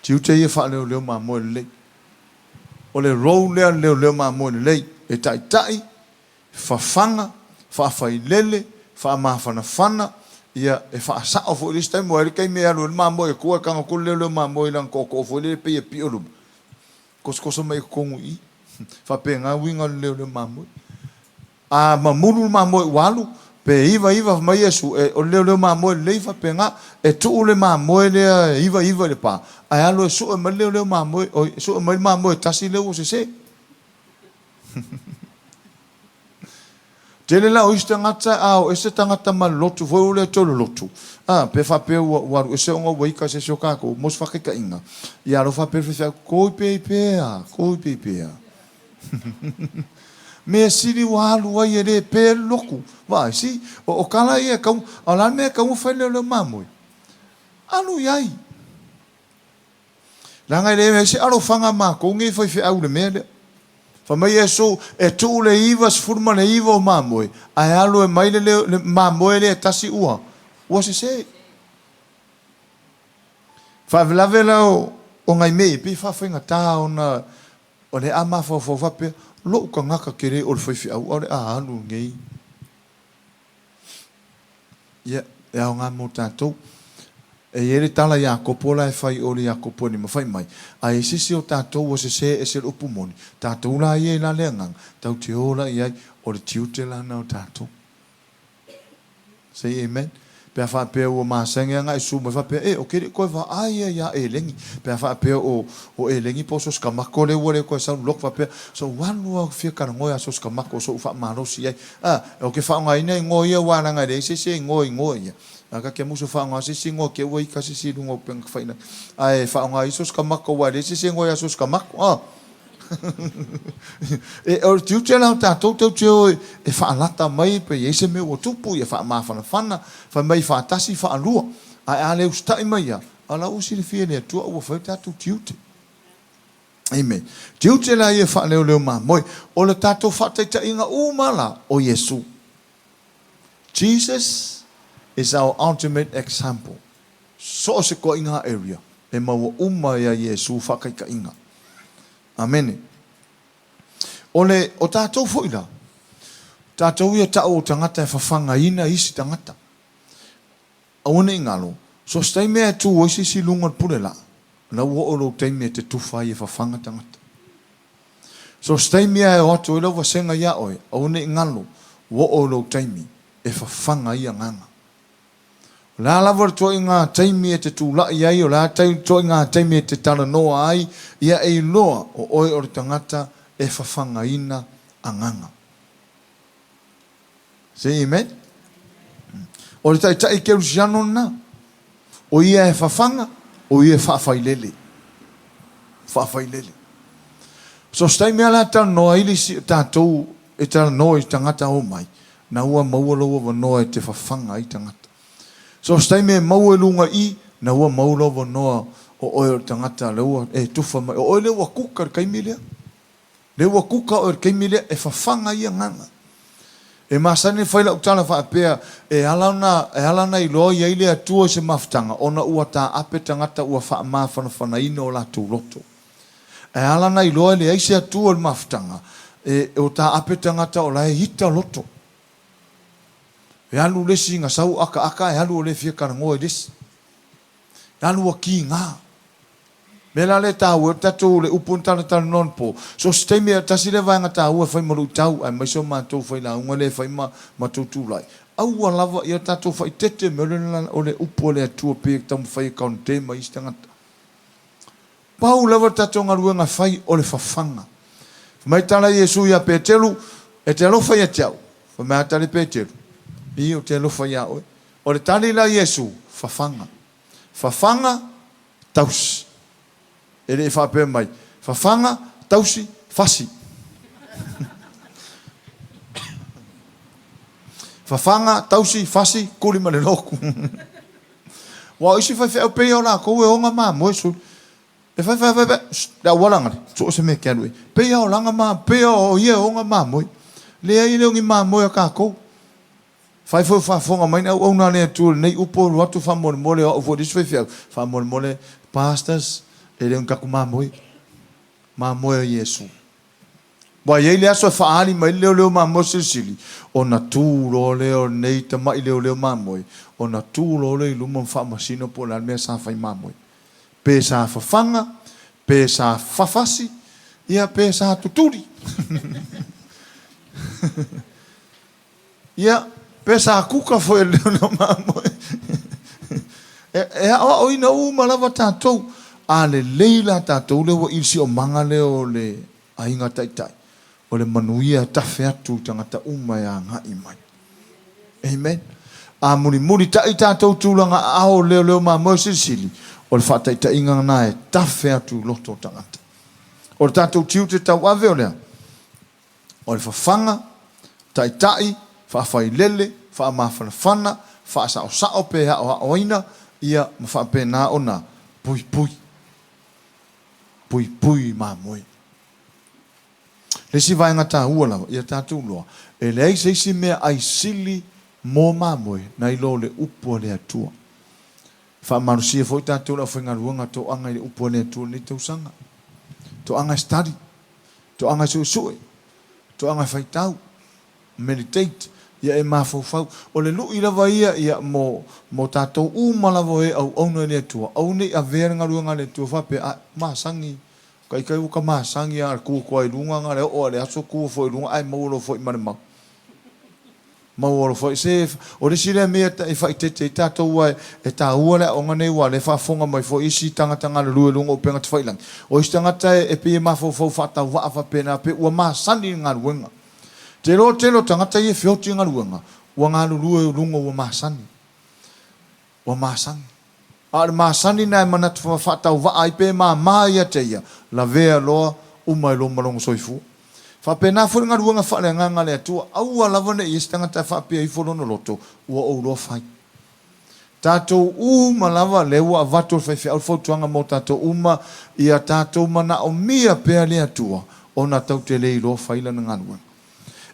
Tiute ia faaleoleo mamoe lelei. O le role lea a le leoleo mamoe lelei, e taitai, fafaga, faafailele, faamafanafana, ia, e faasao foi i le isi taimi, aua e i ai le taimi e alu ai le mamoe e tua e tago atu le leoleo mamoe i lana tootoo foi lele pei e pio i luma, Tosotoso mai i totonu i i. Faapena uiga o le leoleo mamoe. A mamulu le mamoe ua alu, pe iva iva fai mai Iesu, e, o le leoleo mamoe lelei faapena, e tuu le mamoe lea e iva iva i le pa, ae alu e sue mai le leoleo mamoe, oi, sue mai le mamoe tasi lea ua sese. Tele la o isi tagata a o ese tagata ma le lotu foi ua le toe lolotu, a, pe faapea ua, ua alu ese ona ua ika se isi o tatou, mo se faataitaiga, ia alofa pea le faifeau, koi pei pea, koi pei pea. Mea sili ua alu ai e le pea le lotu. Vaai, si, o, o tala ia e tau, a o le a le mea e tau ona fai le leoleo mamoe? Alu i ai. Leaga e leai se alofaga a matou nei faifeau i le mea lea. Fai mai Iesu, e tuu le 99 o mamoe, ae alu e mai le, le mamoe lea e tasi ua, ua sese. Faalavelave la o, o nai mea ia, pei e faafaigata ona o lea a mafaufau faapea, lou tagata tele o le faifeau a o le a alu lenei. Ia, e aoga mo tatou. E i ai le tala Iakopo la e fai i o le Iakopo e 5 fai mai, A i ai se isi o tatou ua sesē ese le upu moni, tatou la ia i la le agaga, tatou te o la i ai, o le tiute la lena o tatou. Say amen. Pe a faapea ua masani lava ona e susu mai faapea, e, ou te le i toe vaai lava ia Eleni. Pe a faapea o, o Eleni po o Sosikamako lea ua le toe sau look faapea, so ua alu lava ou fia talanoa ia Sosikamako so ou faamalosi i ai. A, ou te faaaogaina igoa ia aua leaga e leai se isi e igoa i igoa ia. A ta te musu e faaaoga se isi igoa te ua ita se isi i luga o upega tafailagi. Ae faaaoga ai Sosikamako aua e leai se isi e igoa ia Sosikamako. A. E, o le tiute la o tatou tou te o e faalata mai pe i ai se mea ua tupu, ia faamafanafana, fai mai faatasi faalua. Ae a le usitai mai ia, a la ua silafia e le Atua ua fai o tatou tiute. Amen. Tiute la ia faaleoleo mamoe. O le tatou faataitaiga uma la o Iesu. Jesus is our ultimate example. So o se toaiga area e maua uma ia Iesu faataitaiga. Amene. O le, o tatou foi la, tatou ia ta'u o tagata e fafagaina isi tagata. Aua ne i galo, so o se taimi lava e tu ai se isi i luga o le pule laa, o la ua oo lou taimi e te tufa ai e fafaga tagata. So o se taimi lava e o atu ai lau vasega ia oe, aua ne i galo, ua oo lou taimi e fafaga ai agaga. O le a lava le ituaiga taimi e te tulai ai, o le a le ituaiga taimi e te talanoa ai, ia e iloa o oe o le tagata e fafagaina agaga. Say amen. O le taitai kerisiano lena. O ia e fafaga, o ia e faafailele. Faafailele. So se taimi lava la e talanoa ai le isi tatou e talanoa i tagata o mai, na ua maua lou avanoa e te fafaga ai tagata. So se taimi e maua i luga i, na ua maua lou avanoa o oe o le tagata lea ua e tufa mai. O oe lea ua kuka i le taimi lea. Lea ua kuka oe i le taimi lea e fafaga ai agaga. E masani ona fai lau tala faapea, e ala ona, e ala ona iloa i ai le Atua i se mafutaga, ona ua taape tagata ua faamafanafanaina o latou loto. E ala ona iloa e leai se Atua i le mafutaga, e, ua taape tagata o la e ita loto. E alu le isi na sau akaaka ae alu o le fia talanoa i le isi. E alu ua kiga. Mea la lea e taua ai tatou le upu na talatalanoa anapo, so o se taimi e tasi lea vaega taua e fai ma luitau aemaise o matou failauga lea e fai ma matou tulai, aua lava ia tatou faaitete mea o le upu a le Atua pei e taumafai e condemn ai isi tagata. Pau lava le tatou galuega e fai o le fafaga. Fai mai tala a Iesu ia Peteru, E te alofa ia te au? Fai mai a tali Peteru, Ii, ou te alofa ia oe. O le tali la a Iesu, Fafaga. Fafaga, tausi. E le i faapea mai, Fafaga, tausi, fasi. Fafaga, tausi, fasi, kuli ma le loku. Aua o isi faifeau pei o latou e ona mamoe sui. E fai fai fai fai, le auala gale, so o se mea e te alu ai. Pei o laga ma, pei o ia e ona mamoe. Leai e le o ni mamoe a tatou. Fai foi o faafofoga mai le auauna a le Atua i lenei upu alu atu faamolemole o au foi le isi faifeau, faamolemole pastors e le o ni tatou mamoe. Mamoe a Iesu. Ua i ai le aso e faaali mai le leoleo mamoe silisili, ona tu loa lea o lenei tamai leoleo mamoe, ona tu loa lea i luma ma faamasino po o le a le mea sa fai mamoe. Pe sa fafaga, pe sa fafasi, ia pe sa tutuli. Ia, pe sa kuka foi e le leoleo mamoe. E aoaoina uma lava tatou. A lelei la tatou lea ua i le siomaga lea o le Aiga Taitai, o le manuia e tafe atu i tagata uma e agai mai. Amen. A mulimulitai tatou tulaga aao o leoleo mamoe silisili, o le faataitaiga lena e tafe atu i loto o tagata. O le tatou tiute tauave o lea, o le fafaga, taitai, faafailele, faamafanafana, faasaosao pe aoaoina, ia ma faapena ona puipui. Puipui mamoe. Le isi vaega taua lava, ia tatou iloa, e leai se isi mea ai sili mo mamoe nai lo le upu a le Atua. E faamalosia foi tatou le aufaigaluega toaga i le upu a le Atua i lenei tausaga. Toaga e study, toaga e suesue, toaga e faitau, meditate, ia e mafaufau. O le lui lava ia, ia mo, mo tatou uma lava o e auauna i le Atua, aua ne i avea le galuega a le Atua faapea, a, masani, kaikai ua ka masani a tu atu lava i luga na o le oo lava i le aso tu foi i luga ae maua loa foi ma le mau. Maua loa foi se, o le isi lea mea e faaeteete ai tatou aua e taua le aoga nei aua o lea e faafofoga mai foi isi tagata galulue i luga o upega tafailagi. O isi tagata e pei e mafaufau faatauvaa faapena pei ua masani i le galuega. Te iloa o le tele o tagata ia e feoti i galuega ua galulue i luga ua masani. Ua masani. A o le masani lena e manatu faatauvaa ai pe mama ia te ia, lavea loa, uma ai loa ma lona soifua. Faapena foi le galuega faaleagaga a le Atua, aua lava ne i i ai se tagata e faapea ifo lona loto, ua ou iloa fai. Tatou uma lava, lea ua avatu e le faifeau le fautuaga mo tatou uma, ia tatou manaomia pea le Atua, ona tatou te le iloa fai Lana galuega.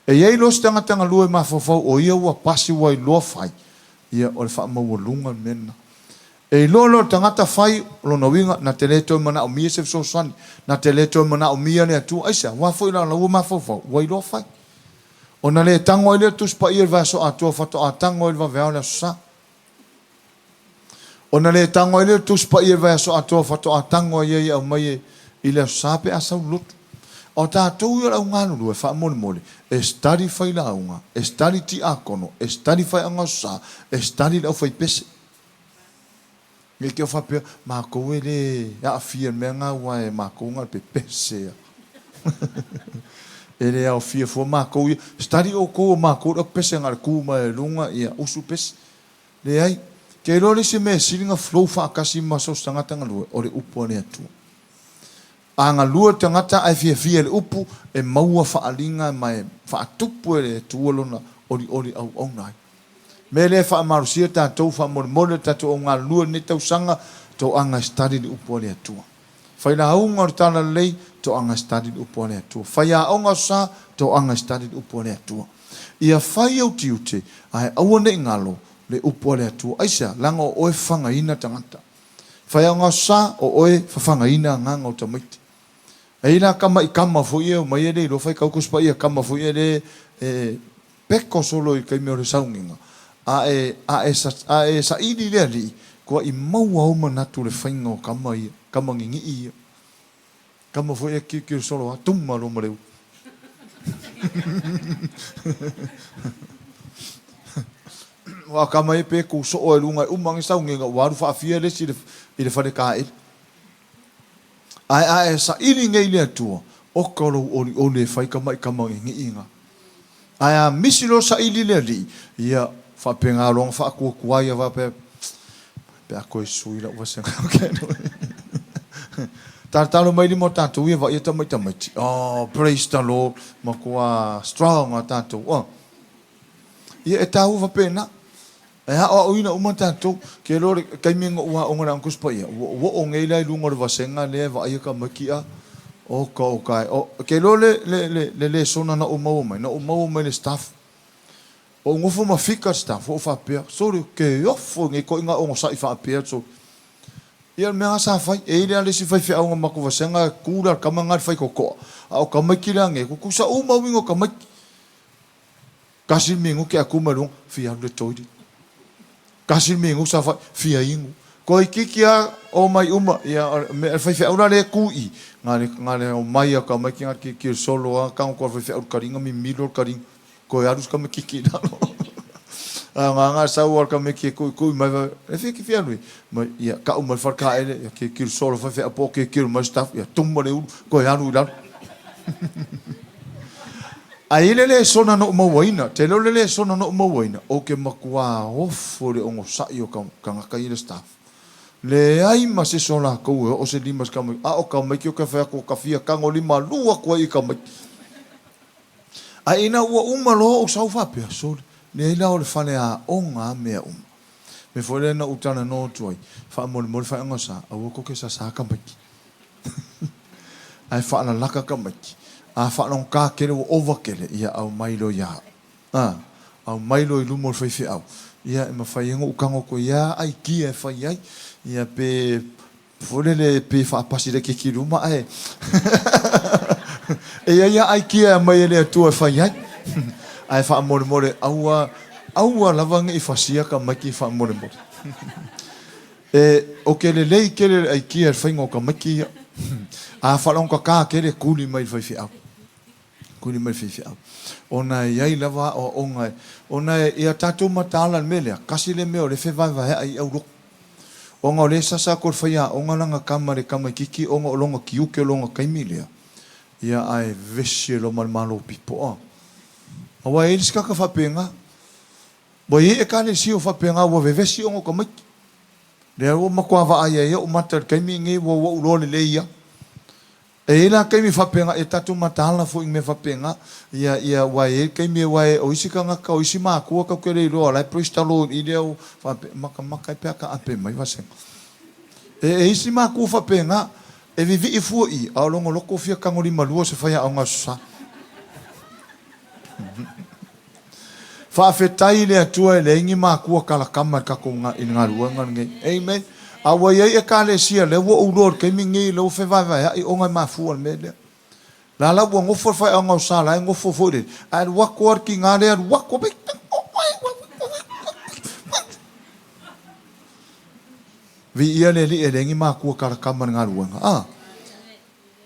E i ai loa se tagata galue mafaufau o ia ua pasi ua iloa fai, ia o le faamaualuga le mea lena. E iloa loa le tagata fai, o lona uiga, na te le toe manaomia se fesoasoani, na te le toe manaomia le Atua. Aisea? Aua foi la o la ua mafaufau, ua iloa fai. Ona le tago ai lea o le Tusi Paia i le vaiaso atoa faatoa tago ai i le vaveao o le Aso Sa. Ona le tago ai lea o le Tusi Paia i le vaiaso atoa faatoa tago ai ia e aumai i le Aso Sa pe a sau le lotu. A o tatou ia o le au galulue, faamolemole, e study failauga, e study tiakono, e study faiaoga Aso Sa, e study le aufaipese. Ne i te i o faapea, matou e le aafia i le mea lena aua e matou na o le pepese lava. E le aofia fua matou ia. Study outou o matou le pese na o le tu mai lava i luga ia usu pese. Leai. Ke iloa le isi mea e sili na flow faatasi ma so o se tagata galue, o le upu a le Atua. A galue le tagata ae fiafia i le upu, e maua faaaliga ma e faatupu e le Atua lona olioli auauna ai. Mea lea e faamalosia tatou faamolemole le tatou au galulue i lenei tausaga, toaga e study le upu a le Atua. Failauga o le Talalelei, toaga e study le upu a le Atua. Faiaoga o sa, toaga e study le upu a le Atua. Ia fai ou tiute, ae aua ne i galo le upu a le Atua. Aisea? Leaga o oe fafagaina tagata. Faiaoga o sa, o oe fafagaina agaga o tamaiti. E i ai la tama i kama foi ia e omai e le iloa faitau Tusi Paia kama foi ia le e peko solo i taimi o le sauniga, a e, a e, a e saili i le Alii, tua'i maua ou manatu i le faiga o kama ia, kama gigii ia. Kama foi ia kiokio solo a tuma loa ma le ulu. Aua o kama ia pe tu soo i luga e uma ane sauniga ua alu faafia le isi i le fale taele. Ae a e saili nei i le Atua, oka lou olioli e fai tama'i tama gigii na. Ae a misi loa saili le Alii, ia faapena loa ona faatuatua ia faapea, pe a toe sui lau vasega. Talotalo mai lima o tatou ia vaia tama'i tamaiti. Oh, praise the Lord, matua strong a tatou. Oh. Ia e taua faapena. E aoaoina uma tatou. Ke loa le taimi na ou aoga i le Aoga Tusi Paia, ua ou oo nei la i luga o le vasega lea e vaaia tamaiti a oka oka e. O, ke iloa le, le, le, le lesona na ou maua mai, na ou maua mai le staff. Ua ou nofo ma fika le staff, ua ou faapea, sole, ke ofo i nei toaiga onosai faapea, sole. Ia o le mea lena sa fai. E i ai la le isi faifeau na matou vasega e tu la le tama lena i le faitotoa, a o tamaiti la nei, e tutusa uma uiga o tamaiti. Tasi le minute atu mai luga, fia alu i le toilet. Tasi le minute saofai, fia inu. Toeitiiti lava omai uma, ia o le faifeau la lea e tu i i, na le, na le omai lava o tamaiti na tilotilo solo lava, tago atu lava le faifeau i le taliga mimilo le taliga, toe alu si tamaitiiti i lalo. A na na sau lava le tamaiti e tuitui mai, e fia e te fia alu ai? Mai, ia tau mai le faletaele, ia tilotilo solo le faifeau po o tilotilo mai le staff, ia tuma le ulu, toe alu i lalo. Ae i ai le lesona na ou mauaina, tele o le lesona na ou mauaina, ou te matuā ofo i le onosai o tagata ia i le staff. Leai ma se isi o latou e oo se lima i se tamaiti, a o tamaiti ou te fai atu o ta fia tago lima alu atu ai i tamaiti. Ae ina ua uma loa ou sau faapea, sole, leai la o le fale aoga a mea uma. Mea foi lea na ou talanoa atu ai, faamolemole faaiuga sa, aua tou te sasā tamaiti. Ae faalalaka tamaiti. A faalogotā tele ua ova tele, ia aumai loa ia au. A, aumai loa i luma o le faifeau, ia e mafai ai ona ou tago atu i ia aikia e fai ai, ia pe foi lele pe faapasi laitiiti i luma ae e i ai lava aikia e aumai e le Atua e fai ai. Ae faamolemole aua, aua lava ne i fasia tamaiti faamolemole. E, o ke lelei tele le aikia i le faiga o tamaiti ia. A faalogotata tele, tuli mai i le faifeau. Tuli mai i le faifeau. Ona e i ai lava aoaoga e, ona e, ia tatou mataala i le mea lea, tasi lea mea o lea e fevaevaea'i ai aulotu. Ona o lea e sasa atu e le faiaoga lana tama i le tamaitiiti ona o lona tiute o lona taimi lea, ia ae vevesi ai loa ma le Malo pito. A. Aua e i ai le isi tagata faapena. Ua i ai Ekalesia o faapena ua vevesi ona o tamaiti. Lea ua matua vaai ai ou mata i le taimi lenei ua ou iloa lelei lava. E i ai la taimi faapena, ia tatou mataala foi i mea faapena. Ia, ia, aua e i ai le taimi aua o isi tagata, o isi matua tatou te le iloa o la e praise the Lord i lea ua faapea, makamaka ai pe a taape mai vasega. E, e isi matua faapena, e vivii fua i i, a o lona loto fia tagolimalua se faiaoga Aso Sa. Faafetai i le Atua e leai ni makua talatama i le tatou i le galuega lenei. Amen. A ua i ai Ekalesia lea ua ou iloa i le taimi lenei lea ua fevaevaea'i ona e mafua i le mea lea. La la ua nofo le faeaoga o Sa la e nofo foi lele, ae alu atu lava le tina lea alu atu. Viia le Alii e leai ni matua talatama i le galuega. A.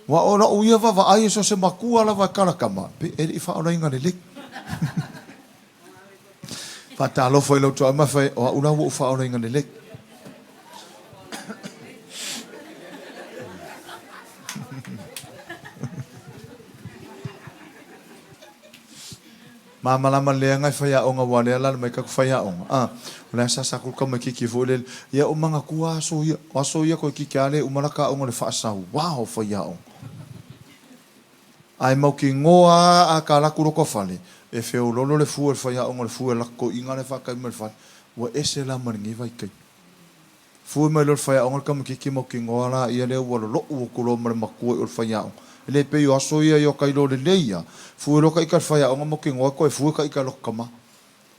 Aua o lau ia vaavaai so o se matua lava e talatama, pe e le i faaolaina lelei. Faatalofa i lou tuaa ma fai, o au la ua ou faaolaina lelei. Malamalama lelei lava nai faiaoga aua o lea e alaala mai tatou faiaoga, a, o le aso sa alu atu le tamaitiiti foi lele, ia ua manatua aso ia, o aso ia toeitiiti lava le uma lata aoga i le faasaua o faiaoga. Ae mautinoa lava a ta alu atu loka fale, e feololo le fue o le faiaoga i le fue a le latou toeaina la e faatali mai i le fale. Ua ese la ma lenei vaitaimi. Fue mai loa le faiaoga le tamaitiiti mautinoa la ia lea ua lolo'u atu loa ma le matua i o le faiaoga. E le pei o aso ia i o ta iloa lelei a, fue loa taita i le faiaoga mautinoa e toe fue taita i lota tama.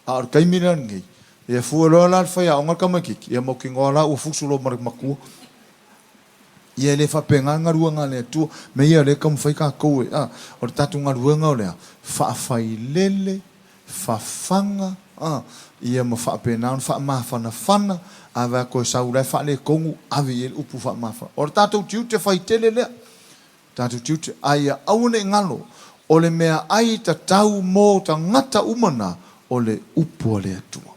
A o le taimi la lenei, ia fue loa la le faiaoga le tamaitiiti, ia mautinoa la ua fusu loa ma le matua. Ia e le faapena le galuega a le Atua. Mea ia o lea e taumafai tatou e, a, o le tatou galuega o le a? Faafailele, fafaga, a, ia ma faapena ona faamafanafana, a vaai atu e sau la e faaletonu, ave i ai le upu faamafana. O le tatou tiute faitele lea, tatou tiute, a ia aua ne i galo, o le meaai tatau mo tagata uma na, o le upu a le Atua.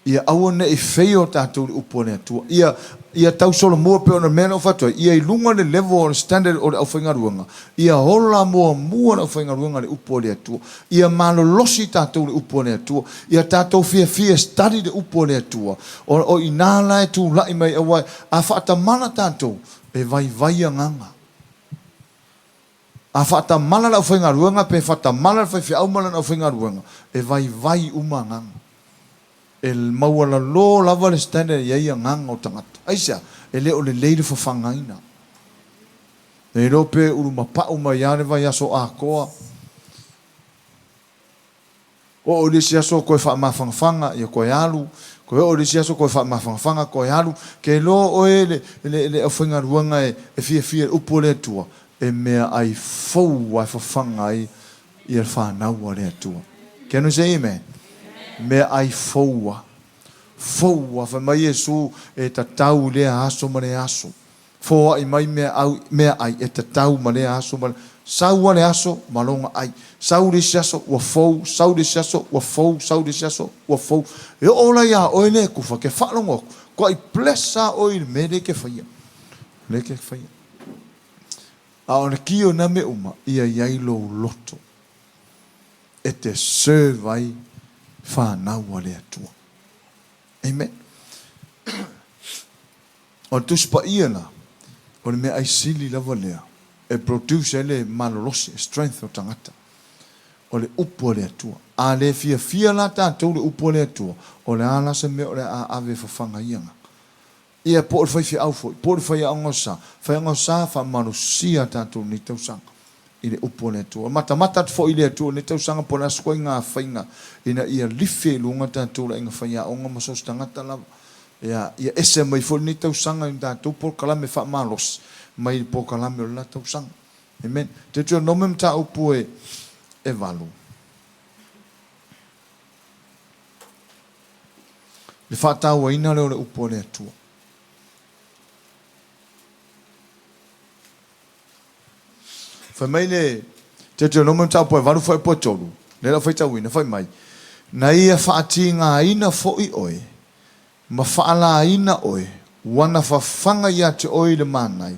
Ia aua ne i fail tatou i le upu a le Atua. Ia, ia tausolomua pei ona mea na ou fai atu ai, ia i luga le level o le standard o le aufaigaluega, ia ola muamua le aufaigaluega i le upu a le Atua. Ia malolosi tatou i le upu a le Atua. Ia tatou fiafia e study le upu a le Atua. O, o i ina la e tulai mai aua a faatamala tatou, e vaivai agaga. A faatamala le aufaigaluega pe faatamala le faifeau ma lana aufaigaluega, e vaivai uma agaga. E maualalo lava le standard e i ai agaga o tagata. Aisea? E le o lelei le fafagaina. E iloa pe ulumapa'u mai lava le vaiaso atoa. Oo i le isi aso toe faamafangafaga, ia toe alu, toe oo i le isi aso toe faamafangafaga, toe alu. Ke iloa oe le, le, le aufaigaluega e, e fiafia i le upu a le Atua, e meaai fou lava e fafaga ai ia le fanau a le Atua. Can we say amen? Meaai fou lava. Fou lava. Fai mai Iesu, e tatau i lea aso ma lea aso. Foai mai mea au, meaai e tatau ma lea aso ma le, sau lava le aso ma lona ai. Sau le isi aso ua fou, sau le isi aso ua fou, sau le isi aso ua fou. E oo la iā oe le kufa ke faalogo atu, kuai bless lava oe i le mea lea e te faia. Lea e te faia. A o le ki o nā mea uma, ia i ai lou loto e te serve ai fanau a le Atua. Amen. O le Tusi Paia la, o le meaai sili lava lea e produce ai le malolosi, strength o tagata. O le Upu a le Atua. A le fiafia la tatou i le Upu a le Atua, o le a la se mea o le a ave e fafaga ai agaga? Ia, po o le faifeau foi, po o le faiaoga o sa, faiaoga o sa, faamalosia tatou i lenei tausaga i le Upu a le Atua. E matamata atu foi i le Atua i lenei tausaga po o le a se ituaiga faiga ina ia lifi ai i luga tatou le aiga faiaoga ma so o se tagata lava. Ia, ia ese mai foi lenei tausaga i le tatou polokalame faamalosi mai le polokalame o le la tausaga. Amen. Deuteronome mataupu e, e 8. Le faatauaina lea o le upu a le Atua. Fai mai le Deuteronome mataupu e 8 fuaiupu e 3, lea la faitauina, fai mai, Na ia faatigaina foi oe, ma faalaina oe, ua na fafaga ia te oe i le manai,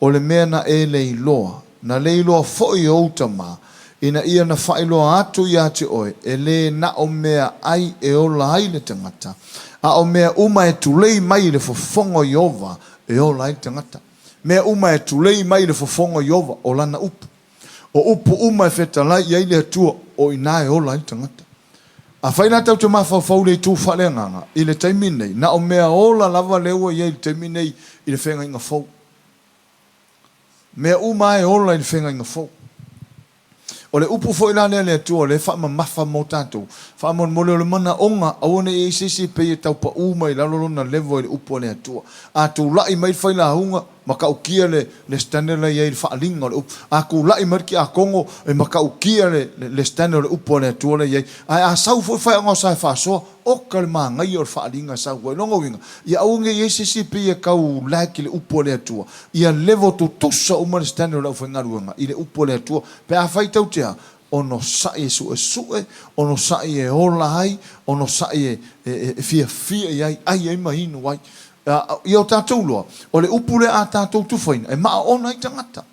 o le mea na e le iloa, na le iloa foi e ou tama, ina ia na faailoa atu ia te oe, e le na o mea ai e ola ai le tagata, a o mea uma e tulei mai i le fofoga o Ieova e ola ai le tagata. Mea uma e tulei mai i le fofoga o Ieova, o lana upu. O upu uma e fetalai i ai le Atua, o i ina e ola ai le tagata. Afai la tatou te mafaufau i le itu faaleagaga i le taimi lenei, na o mea ola lava lea ua i ai i le taimi lenei i le feagaiga fou. Mea uma lava e ola i le feagaiga fou. O le upu foi la lea a le Atua o lea e faamamafa mo tatou, faamolemole o le manaoga, aua ne i i ai se isi e pei e tau pau mai i lalo lona level i le upu a le Atua. A tulai mai le failauga, matautia le le standard la e i ai i le faaaliga o le upu. A tulai mai le tiakono, e matautia le le standard o le upu a le Atua la e i ai. Ae a sau foi le faaiuga o sa e faasoa, oka le manaia o le faaaliga e sau ai. Lona uiga, ia aua ne i i ai se isi e pei e tau lag i le upu a le Atua. Ia level tutusa uma le standard o le aufaigaluega i le upu a le Atua. Pe afai tou te a, onosai e suesue, onosai e ola ai, onosai e fiafia i ai, ai ai ma inu ai. Ia o tatou iloa, o le upu lea a tatou tufaina, e maaona ai tagata.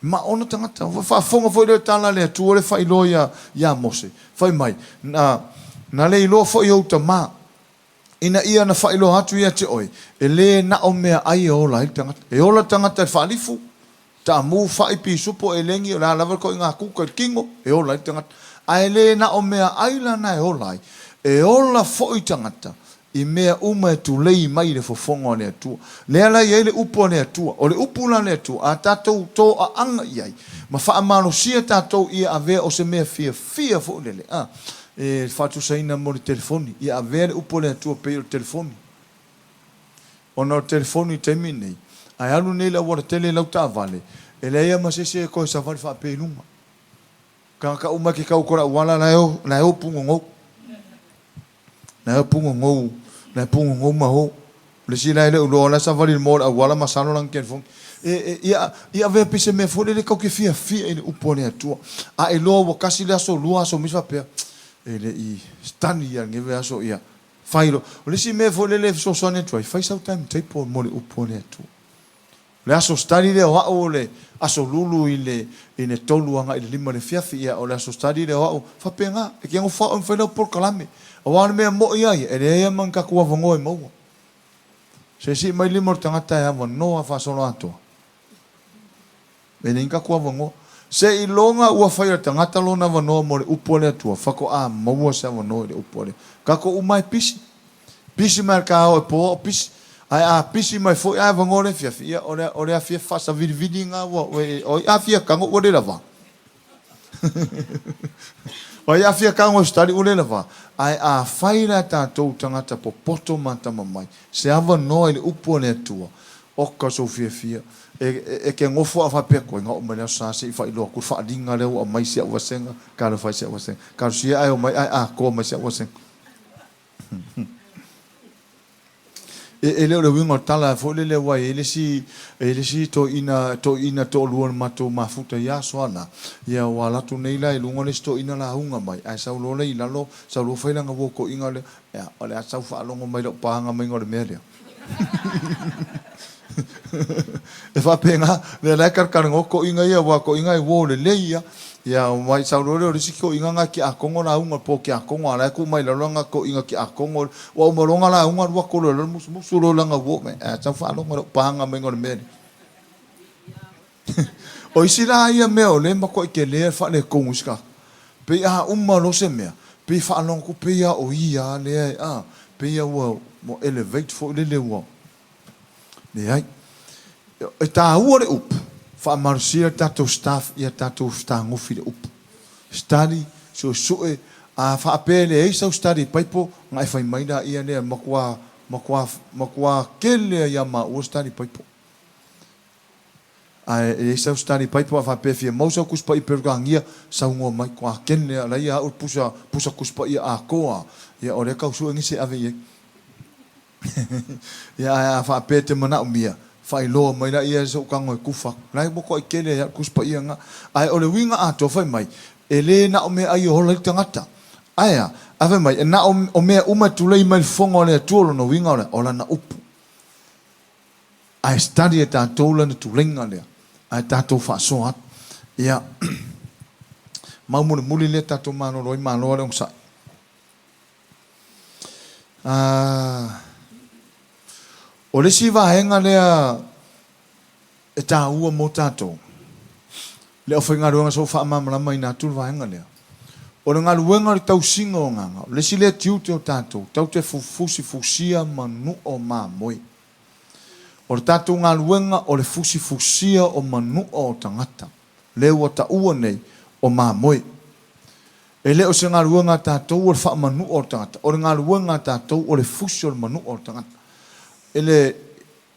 E maaona tagata. Ua faafofoga foi lea i le tala a le Atua lea e faailoa ia Mose, fai mai, Na, na le iloa foi e ou tama, ina ia na faailoa atu ia te oe, e le na o meaai e ola ai le tagata. E ola le tagata i le faalifu, taamu, fai, pisupo, elegi, o le a lava le ituaiga kuka i le tino, e ola ai le tagata. Ae le na o meaai la na e ola ai, e ola foi tagata i mea uma e tulei mai i le fofoga o le Atua. Lea la e i ai le upu a le Atua. O le upu la a le Atua, a tatou toaaga i ai, ma faamalosia tatou ia avea o se mea fiafia foi lele, a, e faatusaina mo le telefoni, ia avea le upu a le Atua pei o le telefoni. Ona o le telefoni i le taimi lenei, ae alu nei i le aualatele i lau taavale, e leai lava ma se isi e toe savali faapea i luga. Tagata uma e te tau atu i le auala la e o, la e o pugogou. La e o pugogou, la e pugogou ma o. O le isi la e le o iloa la e savali i le moa o le auala masalo lana telefoni. E, e, ia, ia avea pei se mea foi lele tou te fiafia i le upu a le Atua. A e iloa ua tasi le aso, lua aso ma isi faapea, e le i study ia lenei vaiaso, ia, fai loa. O le isi mea foi lele e fesoasoani atu ai, fai sau timetable mo le upu a le Atua. O le aso study lea o au o le aso lulu i le i le tolu agai i le lima i le afiafi, ia o le aso study lea o au, faapena, e te nofo au e fai lau polokalame. Aua o le mea moi lava ia, e leai lava ma ni tatou avanoa e maua. Se sii mai lima o le tagata e avanoa faasoloatoa. E leai ni tatou avanoa. Seiloga ua fai e le tagata lona avanoa mo le upu a le Atua, faatoa maua se avanoa i le upu a le Atua. Tatou uma e pisi. Pisi mai le taeao e po o pisi. Ae a pisi mai foi ae avanoa le afiafi, ia o le, o le afiafi faasavilivili lena ua, o ai a fia tago ua le lava. O ai a fia tago e study ua le lava. Ae a fai la e tatou tagata popoto ma atamamai se avanoa i le upu a le Atua, Oka sou fiafia. E e te nofo a faapea, Koe na oo mai le aso sa se i faailoa atu le faaaliga lea ua aumai i si au vasega, talofa i si au vasega. Talosia ae omai ae atoa mai si au vasega. E, e le o le uiga o le tala foi lele aua e i ai le isi, e i ai le isi toeaina, toeaina toalua na matou mafuta i aso a la, ia ua alu atu nei la i luga le isi toeaina lauga mai, ae sau loa lea i lalo, sau loa fai lana uo toeaina lea, ia, o le a sau faalogo mai lau paga maiga o le mea lea. E faapena, lea la e talatalanoa toeaiina ia, aua o toeaiina e uo lelei ia. Ia, mai sau loa lea o le isi toeaina na tiakono lauga, po tiakono, a o la e tuu mai lalo lana toeaina tiakono. Ua uma loa ona lauga alu atu loa i lalo musumusu loa lana uo, ae sau faalogo i lou paga maiga o le mea lea. O isi la ia mea o lea e matuai tele le faaletonu i si tagata, pei a uma loa se mea, pei e faalogo atu pei lava o ia lava lea e, a, pei lava ua elevate foi lele ua, leai. E taua le upu, faamalosia le tatou staff ia tatou fetagofi i le upu. Study, suesue, a faapea e leai sau study paipo, ona e fai mai laia lea, matua, matua, matua tele lava ia maua study paipo. Ae e i ai sau study Bible a faapea e fia mau sau Tusi Paia Peretania, saunoa mai, toa kene a laia au le pusa, pusa Tusi Paia atoa, ia o lea tau sue nisi e ave i ai. Ia ae a faapea e te manaomia, faailoa mai laia sou tago e tufa atu. La e ua toai tele ai au Tusi Paia na. Ae o le uiga atoa fai mai, e le na o meaai e ola ai le tagata. Ae a? Ae fai mai, e na o mea uma e tulei mai le fofoga o le Atua, o lona uiga o le a? O lana upu. Ae study e tatou lana tuleiga lea, ae tatou faasoa atu. Ia, mau mulimuli lea tatou malolo ai, malo lava le onosai. Ah, o le isi vaega lea e taua mo tatou, le aufaigaluega sa ou faamalamalamaina atu le vaega lea, o le galuega o le tausiga o agaga, o le isi lea tiute o tatou, tatou te fusifusia manua o mamoe. O le tatou galuega o le fusifusia o manua o tagata, lea ua taua nei o mamoe. E le o se galuega a tatou o le faamanu'a o le tagata, o le galuega a tatou o le fusi o le manu'a o le tagata. E le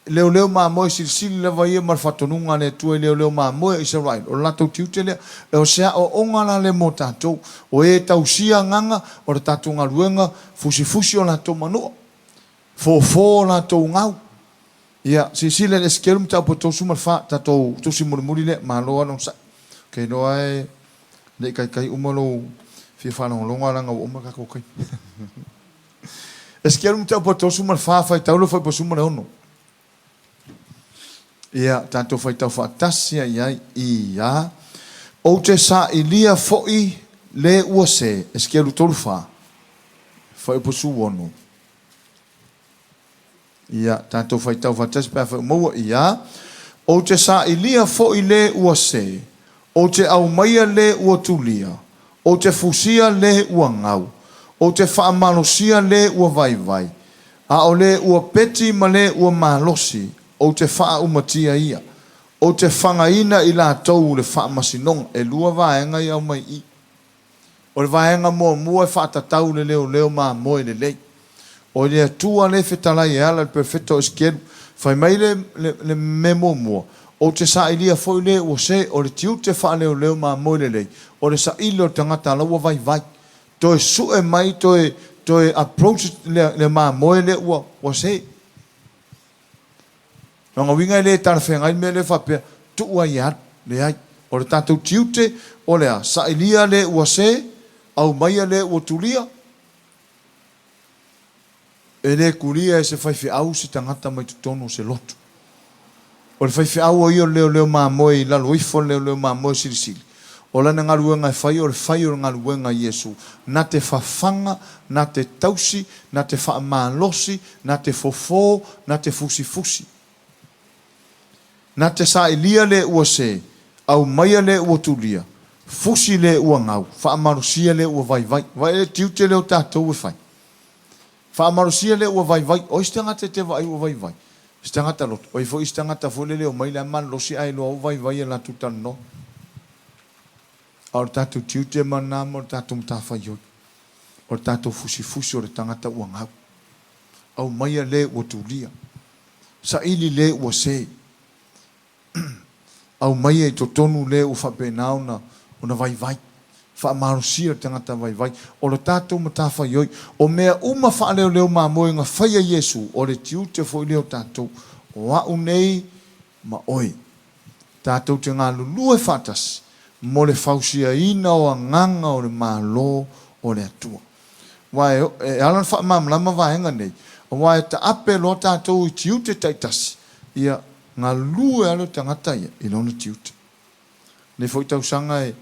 leoleo mamoe silisili lava ia ma le faatonuga a le Atua i leoleo mamoe a Isaraelu, o le latou tiute lea. O se aoaoga la lea mo tatou, o e tausia agaga o le tatou galuega, fusifusi o latou manu'a, fofo o latou gau. Ia, silasila i le Esekielu mataupu e 34, tatou tusi mulimuli lea, malo lava le onosai. Ou te iloa e le i taitai uma lou fia faalogologo ae leaga ua uma le tatou taimi. Esekielu mataupu e 34, faitau le fuaiupu 16. Ia, tatou faitau faatasi ai ai, ia. Ou te sailia foi le ua se, Esekielu 34, fuaiupu 16. Ia, tatou faitau faatasi pe afai ua maua, ia. Ou te sailia foi le ua se, ou te aumaia le ua tulia, ou te fusia le ua gau, ou te faamalosia le ua vaivai, a o le ua peti ma le ua malosi, ou te faaumatia ia. Ou te fagaina i latou le faamasinoga. E lua vaega ia aumai i i. O le vaega muamua e faatatau le leoleo mamoe lelei. O le Atua lea e fetalai e ala i le perofeta o Esekielu. Fai mai le, le, le mea muamua, Ou te sailia foi le ua se, o le tiute faaleoleo mamoe lelei, o le saili o le tagata la ua vaivai. Toe sue mai, toe, toe approach le, le mamoe lea ua, ua se. Lona uiga e le talafeagai le mea lea faapea, tuu ai e alu. Leai. O le tatou tiute, o le a? Sailia le ua se, aumaia le ua tulia. E le tulia e se faifeau se tagata mai totonu o se lotu. O le faifeau o ia o le leoleo mamoe i lalo ifo o le leoleo mamoe silisili. O lana galuega e fai o le fai o le galuega a Iesu, na te fafaga, na te tausi, na te faamalosi, na te fofo, na te fusifusi. Na te sailia le ua se, aumaia le ua tulia, fusi le ua gau, faamalosia le ua vaivai. Vaai le tiute lea o tatou e fai. Faamalosia le ua vaivai. O ai se tagata e te vaai ua vaivai? Se tagata loto. O ai foi se tagata foi lele e omai la e malolosi ae iloa ua vaivai a latou talanoa. A o le tatou tiute ma lena ma o le tatou matafaioi. O le tatou fusifusi o le tagata ua gau. Aumaia le ua tulia. Saili le ua se. Aumaia i totonu le ua faapena ona ona vaivai. Faamalosia le tagata vaivai. O le tatou matafaioi, o mea uma faaleoleo mamoe na faia Iesu, o le tiute foi lea o tatou, o a'u nei ma oe. Tatou te galulue faatasi mo le fausiaina o agaga o le Malo o le Atua. Aua e ala ona faamalamalama vaega nei, aua e taape loa tatou i tiute taitasi, ia galulue lava le tagata ia i lona tiute. Lenei foi tausaga e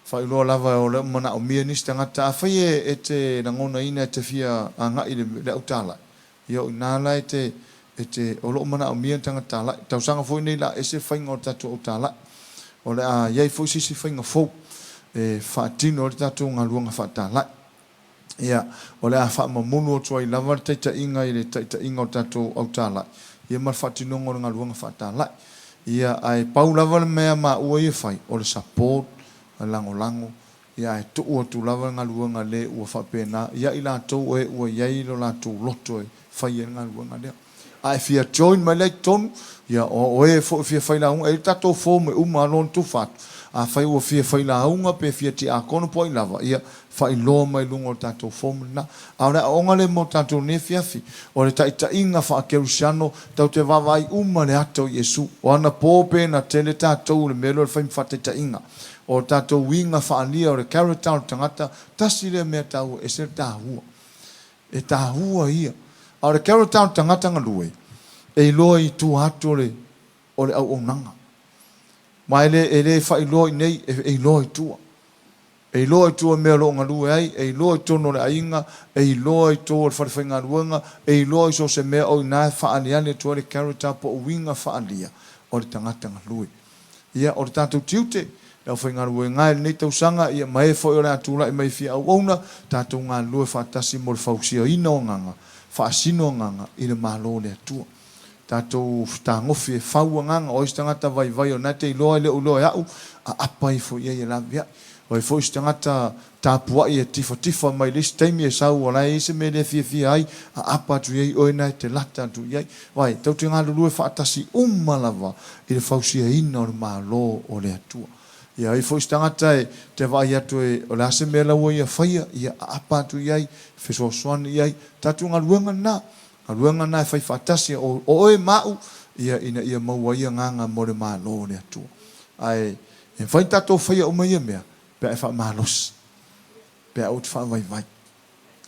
faailoa lava o lo o manaomia nisi tagata. Afai e te lagonaina e te fia agai i le autalai, ia o i ina la e te, e te, o lo o manaomia ni tagata talai. Tausaga foi nei la ese faiga o le tatou autalai. O le a i ai foi se isi faiga fou e faatino ai le tatou galuega faatalai. Ia, o le a faamamulu atu ai lava le taitaiga i le taitaiga o le tatou autalai, ia ma le faatinoga o le galuega faatalai. Ia, ae pau lava le mea maua ia e fai, o le support, le lagolago, ia ae tuu atu lava le galuega le ua faapena ia i latou e ua i ai lo latou loto e fai ai le galuega lea. A e fia join mai la i totonu, ia o oe foi e fia failauga, e i ai le tatou form e uma loa ona tufa atu. Afai ua fia failauga pe fia tiakono po o ai lava, ia faailoa mai i luga o le tatou form lena. A o le aoaoga lea mo tatou nei afiafi, o le taitaiga faakerisiano, tatou te vaavaai uma le ata o Iesu. O anapo pe na tele tatou i le mea lea o le fai ma faataitaiga. O le tatou uiga faaalia o le character o le tagata, tasi lea mea taua, e ese le taua. E taua ia. A o le character o le tagata galue, e iloa i tua atu o le, o le auaunaga. Aua e le, e le faailoa i inei, e, e iloa i tua. E iloa i tua i mea o lo o galue ai, e iloa i totonu o le aiga, e iloa i tua o le falefaigaluega, e iloa i so o se mea o i ina e faaaliali atu ai le character po o uiga faaalia o le tagata galue. Ia, o le tatou tiute, le aufaigaluega i lenei tausaga, ia, ma e foi o le a tulai mai e fia auauna, tatou galulue faatasi mo le fausiaina o agaga, faasino agaga i le Malo o le Atua. Tatou fetagofi e fau agaga, o ai se tagata vaivai o lena e te iloa e le o iloa e a'u, aapa ifo i ai e laveai. O ai foi se tagata tapuai e tifatifa mai i le isi taimi e sau o la e i ai se mea e le fiafia ai, aapa atu i ai oe na e te lata atu i ai. Vaai, tatou te galulue faatasi uma lava i le fausiaina o le Malo o le Atua. Ia ai foi se tagata e te vaai atu e o le a se mea la ua ia faia, ia aapa atu i ai, fesoasoani i ai. Tatou galuega lena. Galuega lena e fai faatasi o oe ma a'u, ia, ina ia maua ai agaga mo le Malo o le Atua. Ae e mafai ona tatou faia uma ia mea pe a e faamalosi, pe a ou te faavaivai.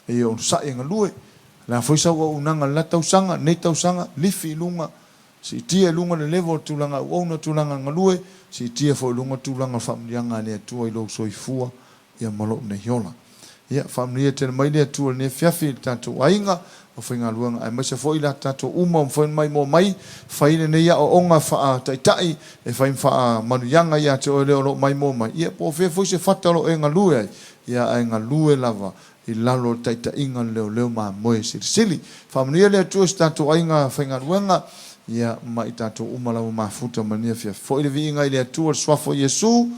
Ia onosai e galue. O le a foi sau auaunaga i le la tausaga, lenei tausaga, lifi i luga, siitia i luga le level o le tulaga auauna, tulaga galue, siitia foi i luga tulaga o le faamanuiaga a le Atua i lou soifua ia ma lou nei ola. Ia, faamanuia tele mai le Atua i lenei afiafi i le tatou aiga, aufaigaluega, aemaise foi la tatou uma ua mafai ona maimoa mai, fai lenei aoaoga faa-taitai e fai ma faamanuiaga ia te oe lea o lo o maimoa mai, ia po o fea foi se fata o lo o e galue ai, ia ae galue lava i lalo o le taitaiga a le leoleo mamoe silisili. Faamanuia le Atua i si tatou aiga faigaluega, ia ma i tatou uma lava mafuta ma lenei afiafi. Foi le viiga i le Atua i le Suafa o Iesu.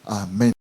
Amene.